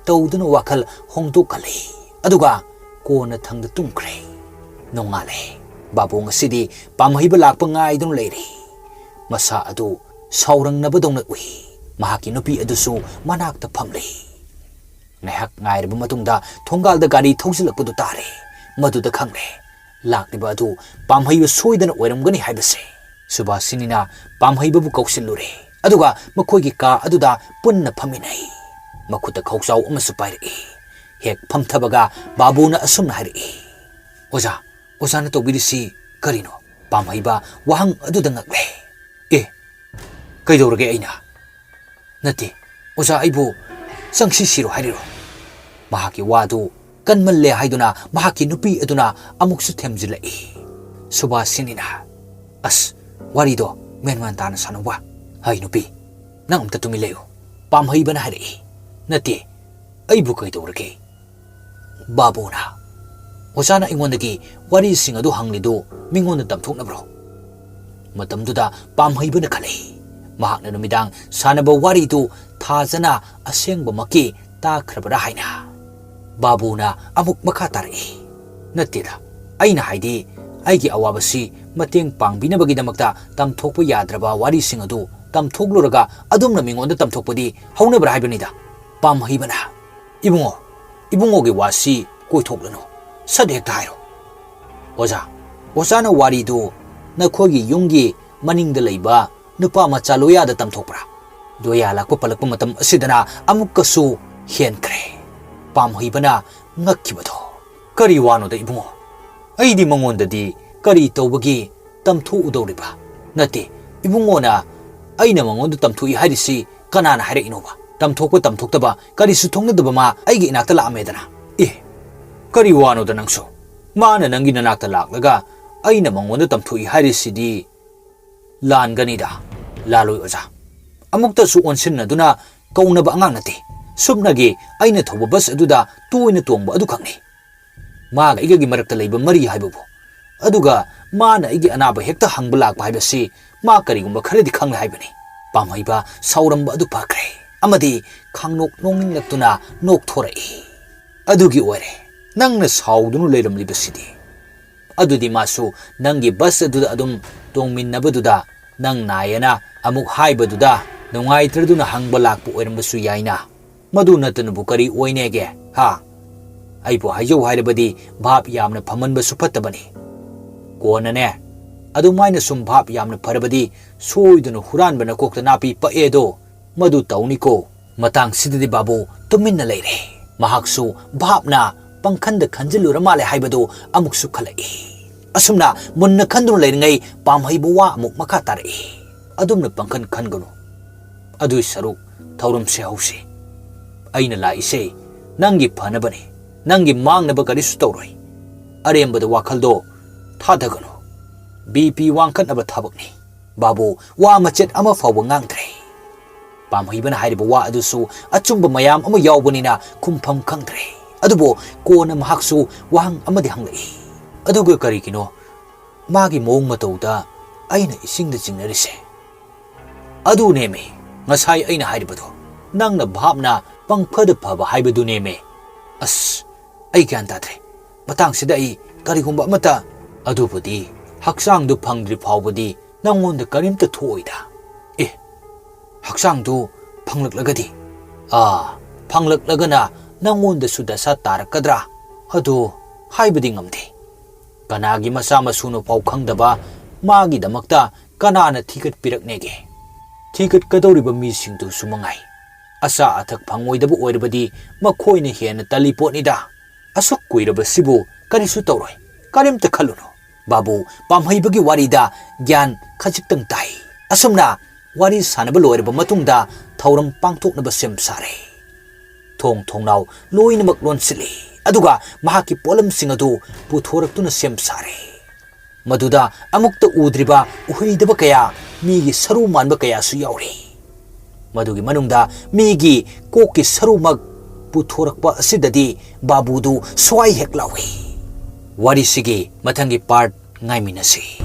ꯇꯧꯗꯨꯅ ꯋꯥꯈꯜ ꯍꯣꯡꯗꯣꯛꯍꯜꯂꯤ꯫ ꯑꯗꯨꯒ ꯀꯣꯟꯅ ꯊꯪꯗ ꯇꯨꯝꯈ꯭ꯔꯦ꯫ ꯅꯣꯡꯉꯥꯜꯂꯦ꯫ ꯕꯥꯕꯨ ꯉꯁꯤꯗꯤ ꯄꯥꯝꯍꯩꯕ ꯂꯥꯛꯄ ꯉꯥꯏꯗꯨꯅ ꯂꯩꯔꯤ꯫ ꯃꯁꯥ ꯑꯗꯨ ꯁꯥꯎꯔꯪꯅꯕꯗꯧꯅ ꯎꯏ꯫ ꯃꯍꯥꯛꯀꯤ ꯅꯨꯄꯤ ꯑꯗꯨꯁꯨ ꯃꯅꯥꯛꯇ ꯐꯝꯂꯤ꯫ ꯉꯥꯏꯍꯥꯛ ꯉꯥꯏꯔꯕ ꯃꯇꯨꯡꯗ ꯊꯣꯡꯒꯥꯜꯗ ꯒꯥꯔꯤ ꯊꯧꯖꯤꯜꯂꯛꯄꯗꯨ ꯇꯥꯔꯦ꯫ ꯃꯗꯨꯗ ꯈꯪꯂꯦ, ꯂꯥꯛꯂꯤꯕ ꯑꯗꯨ ꯄꯥꯝꯍꯩꯕ ꯁꯣꯏꯗꯅ ꯑꯣꯏꯔꯝꯒꯅꯤ ꯍꯥꯏꯕꯁꯦ꯫ ꯁꯨꯕꯥꯁꯤꯅꯤꯅ ꯄꯥꯝꯍꯩꯕꯕꯨ ꯀꯧꯁꯤꯜꯂꯨꯔꯦ꯫ ꯑꯗꯨꯒ ꯃꯈꯣꯏꯒꯤ ꯀꯥ ꯑꯗꯨꯗ ꯄꯨꯟꯅ ꯐꯝꯃꯤꯟꯅꯩ꯫ ꯃꯈꯨꯠꯇ ꯈꯧꯆꯥꯎ ꯑꯃꯁꯨ ꯄꯥꯏꯔꯛꯏ꯫ ꯍꯦꯛ ꯐꯝꯊꯕꯒ ꯕꯥꯕꯨꯅ ꯑꯁꯨꯝꯅ ꯍꯥꯏꯔꯛꯏ, "ꯑꯣꯖꯥ, ꯑꯣꯖꯥꯅ ꯇꯧꯕꯤꯔꯤꯁꯤ ꯀꯔꯤꯅꯣ?" ꯄꯥꯝꯍꯩꯕ ꯋꯥꯍꯪ ꯑꯗꯨꯗ ꯉꯛꯂꯦ꯫ "ꯑꯦ, ꯀꯩꯗꯧꯔꯒꯦ ꯑꯩꯅ?" "ꯅꯠꯇꯦ, ꯑꯣꯖꯥ ꯑꯩꯕꯨ ꯆꯪꯁꯤꯁꯤꯔꯣ ꯍꯥꯏꯔꯤꯔꯣ?" ꯃꯍꯥꯛꯀꯤ ꯋꯥꯗꯨ ꯀꯟꯃꯜꯂꯦ ꯍꯥꯏꯗꯨꯅ ꯃꯍꯥꯛꯀꯤ ꯅꯨꯄꯤ ꯑꯗꯨꯅ ꯑꯃꯨꯛꯁꯨ ꯊꯦꯝꯖꯤꯜꯂꯛꯏ꯫ ꯁꯨꯕꯥꯁꯤꯅꯤꯅ, "ꯑꯁ, ꯋꯥꯔꯤꯗꯣ ꯃꯦꯟꯃꯥꯟ ꯇꯥꯅ ꯁꯥꯟꯅꯧꯕ꯫ ꯍꯩ ꯅꯨꯄꯤ, ꯅꯪ ꯑꯝꯇ ꯇꯨꯃꯤꯟ ꯂꯩꯌꯨ꯫" ꯄꯥꯝꯍꯩꯕꯅ ꯍꯥꯏꯔꯛꯏ꯫ "ꯅꯠꯇꯦ, ꯑꯩꯕꯨ ꯀꯩꯗꯧꯔꯒꯦ?" ꯕꯥꯕꯨꯅ, "ꯑꯣꯖꯥꯅ ꯑꯩꯉꯣꯟꯗꯒꯤ ꯋꯥꯔꯤꯁꯤꯡ ꯑꯗꯨ ꯍꯪꯂꯤꯗꯨ ꯃꯤꯉꯣꯟꯗ ꯇꯝꯊꯣꯛꯅꯕ꯭ꯔꯣ?" ꯃꯇꯝꯗꯨꯗ ꯄꯥꯝꯍꯩꯕꯅ ꯈꯜꯂꯤ, ꯃꯍꯥꯛꯅ ꯅꯨꯃꯤꯗꯥꯡ ꯁꯥꯟꯅꯕ ꯋꯥꯔꯤꯗꯨ ꯊꯥꯖꯅ ꯑꯁꯦꯡꯕꯃꯛꯀꯤ ꯇꯥꯈ꯭ꯔꯕꯔꯥ ꯍꯥꯏꯅ꯫ ꯕꯥꯕꯨꯅ ꯑꯃꯨꯛ ꯃꯈꯥ ꯇꯥꯔꯛꯏ, "ꯅꯠꯇꯦꯗ, ꯑꯩꯅ ꯍꯥꯏꯗꯤ ꯑꯩꯒꯤ ꯑꯋꯥꯕꯁꯤ ꯃꯇꯦꯡ ꯄꯥꯡꯕꯤꯅꯕꯒꯤꯗꯃꯛꯇ ꯇꯝꯊꯣꯛꯄ ꯌꯥꯗ꯭ꯔꯕ ꯋꯥꯔꯤꯁꯤꯡ ꯑꯗꯨ ꯇꯝꯊꯣꯛꯂꯨꯔꯒ ꯑꯗꯨꯝꯅ ꯃꯤꯉꯣꯟꯗ ꯇꯝꯊꯣꯛꯄꯗꯤ ꯍꯧꯅꯕ꯭ꯔꯥ ꯍꯥꯏꯕꯅꯤꯗ꯫" ꯄꯥꯝꯍꯩꯕꯅ, "ꯏꯕꯨꯡꯉꯣ, ꯏꯕꯨꯡꯉꯣꯒꯤ ꯋꯥꯁꯤ ꯀꯣꯏꯊꯣꯛꯂꯅꯨ, ꯁꯠ ꯍꯦꯛꯇ ꯍꯥꯏꯔꯣ꯫" "ꯑꯣꯖꯥ, ꯑꯣꯖꯥꯅ ꯋꯥꯔꯤꯗꯨ ꯅꯈꯣꯏꯒꯤ ꯌꯨꯝꯒꯤ ꯃꯅꯤꯡꯗ ꯂꯩꯕ ꯅꯨꯄꯥ ꯃꯆꯥ ꯂꯣꯌꯥꯗ ꯇꯝꯊꯣꯛꯄ꯭ꯔꯥ?" ꯂꯣꯌꯥ ꯂꯥꯛꯄ ꯄꯜꯂꯛꯄ ꯃꯇꯝ ꯑꯁꯤꯗꯅ ꯑꯃꯨꯛꯀꯁꯨ ꯍꯦꯟꯈ꯭ꯔꯦ꯫ ꯄꯥꯝꯍꯩꯕꯅ ꯉꯛꯈꯤꯕꯗꯣ, "ꯀꯔꯤ ꯋꯥꯅꯣꯗ ꯏꯕꯨꯡꯉꯣ? ꯑꯩꯗꯤ ꯃꯉꯣꯟꯗꯗꯤ ꯀꯔꯤ ꯇꯧꯕꯒꯤ ꯇꯝꯊꯣꯛꯎꯗꯧꯔꯤꯕ? ꯅꯠꯇꯦ, ꯏꯕꯨꯡꯉꯣꯅ ꯑꯩꯅ ꯃꯉꯣꯟꯗ ꯇꯝꯊꯣꯛꯏ ꯍꯥꯏꯔꯤꯁꯤ ꯀꯅꯥꯅ ꯍꯥꯏꯔꯛꯏꯅꯣꯕ? ꯇꯝꯊꯣꯛꯄ ꯇꯝꯊꯣꯛꯇꯕ ꯀꯔꯤꯁꯨ ꯊꯣꯛꯅꯗꯕ ꯃꯥ ꯑꯩꯒꯤ ꯏꯅꯥꯛꯇ ꯂꯥꯛꯑꯝꯃꯦꯗꯅ꯫" "ꯑꯦ, ꯀꯔꯤ ꯋꯥꯅꯣꯗ ꯅꯪꯁꯨ? ꯃꯥꯅ ꯅꯪꯒꯤ ꯅꯅꯥꯛꯇ ꯂꯥꯛꯂꯒ ꯑꯩꯅ ꯃꯉꯣꯟꯗ ꯇꯝꯊꯣꯛꯏ ꯍꯥꯏꯔꯤꯁꯤꯗꯤ ꯂꯥꯟꯒꯅꯤꯗ꯫" "ꯂꯥꯜꯂꯣꯏ ꯑꯣꯖꯥ, ꯑꯃꯨꯛꯇꯁꯨ ꯑꯣꯟꯁꯤꯟꯅꯗꯨꯅ ꯀꯧꯅꯕ ꯑꯉꯥꯡ ꯅꯠꯇꯦ꯫ ꯁꯨꯞꯅꯒꯤ ꯑꯩꯅ ꯊꯧꯕ ꯕꯁ ꯑꯗꯨꯗ ꯇꯣꯏꯅ ꯇꯣꯡꯕ ꯑꯗꯨꯈꯛꯅꯤ꯫ ꯃꯥꯒ ꯑꯩꯒꯒꯤ ꯃꯔꯛꯇ ꯂꯩꯕ ꯃꯔꯤ ꯍꯥꯏꯕꯕꯨ ꯑꯗꯨꯒ ꯃꯥꯅ ꯑꯩꯒꯤ ꯑꯅꯥꯕ ꯍꯦꯛꯇ ꯍꯪꯕ ꯂꯥꯛꯄ ꯍꯥꯏꯕꯁꯤ ꯃꯥ ꯀꯔꯤꯒꯨꯝꯕ ꯈꯔꯗꯤ ꯈꯪꯂꯦ ꯍꯥꯏꯕꯅꯤ꯫ ꯄꯥꯝꯍꯩꯕ ꯁꯥꯎꯔꯝꯕ ꯑꯗꯨ ꯐꯈ꯭ꯔꯦ ꯑꯃꯗꯤ ꯈꯥꯡꯅꯣꯛ ꯅꯣꯛꯅꯤꯡꯂꯛꯇꯨꯅ ꯅꯣꯛꯊꯣꯔꯛꯏ꯫ "ꯑꯗꯨꯒꯤ ꯑꯣꯏꯔꯦ ꯅꯪꯅ ꯁꯥꯎꯗꯨꯅ ꯂꯩꯔꯝꯂꯤꯕꯁꯤꯗꯤ꯫ ꯑꯗꯨꯗꯤ ꯃꯥꯁꯨ ꯅꯪꯒꯤ ꯕꯁ ꯑꯗꯨꯗ ꯑꯗꯨꯝ ꯇꯣꯡꯃꯤꯟꯅꯕꯗꯨꯗ ꯅꯪ ꯅꯥꯏꯌꯦꯅ ꯑꯃꯨꯛ ꯍꯥꯏꯕꯗꯨꯗ ꯅꯨꯡꯉꯥꯏꯇ꯭ꯔꯗꯨꯅ ꯍꯪꯕ ꯂꯥꯛꯄ ꯑꯣꯏꯔꯝꯕꯁꯨ ꯌꯥꯏꯅ꯫ ꯃꯗꯨ ꯅꯠꯇꯅꯕꯨ ꯀꯔꯤ ꯑꯣꯏꯅꯦꯒꯦ, ꯍꯥ? ꯑꯩꯕꯨ ꯍꯥꯏꯖꯧ ꯍꯥꯏꯔꯕꯗꯤ ꯚꯥꯞ ꯌꯥꯝꯅ ꯐꯃꯟꯕꯁꯨ ꯐꯠꯇꯕꯅꯤ꯫ ꯀꯣꯟꯅꯅꯦ, ꯑꯗꯨꯃꯥꯏꯅ ꯁꯨꯝ ꯚꯥꯞ ꯌꯥꯝꯅ ꯐꯔꯕꯗꯤ ꯁꯣꯏꯗꯅ ꯍꯨꯔꯥꯟꯕ ꯅꯀꯣꯛꯇ ꯅꯥꯄꯤ ꯄꯛꯑꯦꯗꯣ ꯃꯗꯨ ꯇꯧꯅꯤꯀꯣ꯫" ꯃꯇꯥꯡꯁꯤꯗꯗꯤ ꯕꯥꯕꯨ ꯇꯨꯃꯤꯟꯅ ꯂꯩꯔꯦ꯫ ꯃꯍꯥꯛꯁꯨ ꯚꯥꯞꯅ ꯄꯪꯈꯟꯗ ꯈꯟꯖꯤꯜꯂꯨꯔ ꯃꯥꯜꯂꯦ ꯍꯥꯏꯕꯗꯨ ꯑꯃꯨꯛꯁꯨ ꯈꯜꯂꯛꯏ꯫ ꯑꯁꯨꯝꯅ ꯃꯨꯟꯅ ꯈꯟꯗꯨꯅ ꯂꯩꯔꯤꯉꯩ ꯄꯥꯝꯍꯩꯕ ꯋꯥ ꯑꯃꯨꯛ ꯃꯈꯥ ꯇꯥꯔꯛꯏ꯫ "ꯑꯗꯨꯝꯅ ꯄꯪꯈꯟ ꯈꯟꯒꯅꯨ꯫ ꯑꯗꯨꯏ ꯁꯔꯨꯛ ꯊꯧꯔꯝꯁꯦ ꯍꯧꯁꯤ꯫ ꯑꯩꯅ ꯂꯥꯛꯏꯁꯦ ꯅꯪꯒꯤ ꯐꯅꯕꯅꯤ꯫ ꯅꯪꯒꯤ ꯃꯥꯡꯅꯕ ꯀꯔꯤꯁꯨ ꯇꯧꯔꯣꯏ꯫ ꯑꯔꯦꯝꯕꯗ ꯋꯥꯈꯜꯗꯣ ꯊꯥꯗꯒꯅꯨ꯫ ꯕꯤ ꯄꯤ ꯋꯥꯡꯈꯠꯅꯕ ꯊꯕꯛꯅꯤ꯫" ꯕꯥꯕꯨ ꯋꯥ ꯃꯆꯦꯠ ꯑꯃ ꯐꯥꯎꯕ ꯉꯥꯡꯗ꯭ꯔꯦ꯫ ꯄꯥꯝꯍꯩꯕꯅ ꯍꯥꯏꯔꯤꯕ ꯋꯥ ꯑꯗꯨꯁꯨ ꯑꯆꯨꯝꯕ ꯃꯌꯥꯝ ꯑꯃ ꯌꯥꯎꯕꯅꯤꯅ ꯈꯨꯝꯐꯝ ꯈꯪꯗ꯭ꯔꯦ꯫ ꯑꯗꯨꯕꯨ ꯀꯣꯟꯅ ꯃꯍꯥꯛꯁꯨ ꯋꯥꯍꯪ ꯑꯃꯗꯤ ꯍꯪꯂꯛꯏ꯫ "ꯑꯗꯨꯒ ꯀꯔꯤꯒꯤꯅꯣ ꯃꯥꯒꯤ ꯃꯑꯣꯡ ꯃꯇꯧꯗ ꯑꯩꯅ ꯏꯁꯤꯡꯗ ꯆꯤꯡꯅꯔꯤꯁꯦ?" "ꯑꯗꯨꯅꯦꯃꯤ, ꯉꯁꯥꯏ ꯑꯩꯅ ꯍꯥꯏꯔꯤꯕꯗꯣ, ꯅꯪꯅ ꯚꯥꯞꯅ ꯄꯪꯐꯗ ꯐꯕ ꯍꯥꯏꯕꯗꯨꯅꯦꯃꯤ꯫" "ꯑꯁ, ꯑꯩ ꯒ꯭ꯌꯥꯟ ꯇꯥꯗ꯭ꯔꯦ꯫ ꯃꯇꯥꯡꯁꯤꯗ ꯑꯩ ꯀꯔꯤꯒꯨꯝꯕ ꯑꯃꯠꯇ..." "ꯑꯗꯨꯕꯨꯗꯤ ꯍꯛꯆꯥꯡꯗꯨ ꯐꯪꯗ꯭ꯔꯤ ꯐꯥꯎꯕꯗꯤ ꯅꯪꯉꯣꯟꯗ ꯀꯔꯤꯝꯇ ꯊꯣꯛꯑꯣꯏꯗ꯫" "ꯑꯦ, ꯍꯛꯆꯥꯡꯗꯨ ꯐꯪꯂꯛꯂꯒꯗꯤ?" "ꯑꯥ, ꯐꯪꯂꯛꯂꯒꯅ ꯅꯪꯉꯣꯟꯗꯁꯨ ꯗꯁꯥ ꯇꯥꯔꯛꯀꯗ꯭ꯔꯥ? ꯑꯗꯨ ꯍꯥꯏꯕꯗꯤ ꯉꯝꯗꯦ꯫ ꯀꯅꯥꯒꯤ ꯃꯆꯥ ꯃꯁꯨꯅꯣ ꯐꯥꯎ ꯈꯪꯗꯕ ꯃꯥꯒꯤꯗꯃꯛꯇ ꯀꯅꯥꯅ ꯊꯤꯒꯠꯄꯤꯔꯛꯅꯦꯒꯦ? ꯊꯤꯒꯠꯀꯗꯧꯔꯤꯕ ꯃꯤꯁꯤꯡꯗꯨꯁꯨ ꯃꯉꯥꯏ꯫ ꯑꯆꯥ ꯑꯊꯛ ꯐꯪꯉꯣꯏꯗꯕ ꯑꯣꯏꯔꯕꯗꯤ ꯃꯈꯣꯏꯅ ꯍꯦꯟꯅ ꯇꯜꯂꯤ ꯄꯣꯠꯅꯤꯗ꯫ ꯑꯁꯨꯛ ꯀꯨꯏꯔꯕꯁꯤꯕꯨ ꯀꯔꯤꯁꯨ ꯇꯧꯔꯣꯏ, ꯀꯔꯤꯝꯇ ꯈꯜꯂꯨꯅꯨ꯫" ꯕꯥꯕꯨ ꯄꯥꯝꯍꯩꯕꯒꯤ ꯋꯥꯔꯤꯗ ꯒ꯭ꯌꯥꯟ ꯈꯖꯤꯛꯇꯪ ꯇꯥꯏ꯫ ꯑꯁꯨꯝꯅ ꯋꯥꯔꯤ ꯁꯥꯟꯅꯕ ꯂꯣꯏꯔꯕ ꯃꯇꯨꯡꯗ ꯊꯧꯔꯝ ꯄꯥꯡꯊꯣꯛꯅꯕ ꯁꯦꯝ ꯁꯥꯔꯦ꯫ ꯊꯣꯡ ꯊꯣꯡꯅꯥꯎ ꯂꯣꯏꯅꯃꯛ ꯂꯣꯟꯁꯤꯜꯂꯤ, ꯑꯗꯨꯒ ꯃꯍꯥꯛꯀꯤ ꯄꯣꯠꯂꯝꯁꯤꯡ ꯑꯗꯨ ꯄꯨꯊꯣꯔꯛꯇꯨꯅ ꯁꯦꯝ ꯁꯥꯔꯦ꯫ ꯃꯗꯨꯗ ꯑꯃꯨꯛꯇ ꯎꯗ꯭ꯔꯤꯕ ꯎꯍꯩꯗꯕ ꯀꯌꯥ, ꯃꯤꯒꯤ ꯁꯔꯨ ꯃꯥꯟꯕ ꯀꯌꯥꯁꯨ ꯌꯥꯎꯔꯤ꯫ ꯃꯗꯨꯒꯤ ꯃꯅꯨꯡꯗ ꯃꯤꯒꯤ ꯀꯣꯛꯀꯤ ꯁꯔꯨꯃꯛ ꯄꯨꯊꯣꯔꯛꯄ ꯑꯁꯤꯗꯗꯤ ꯕꯥꯕꯨꯗꯨ ꯁ꯭ꯋꯥꯏ ꯍꯦꯛ ꯂꯥꯎꯏ꯫ ꯋꯥꯔꯤꯁꯤꯒꯤ ꯃꯊꯪꯒꯤ ꯄꯥꯔꯠ ꯉꯥꯏꯃꯤꯟꯅꯁꯤ꯫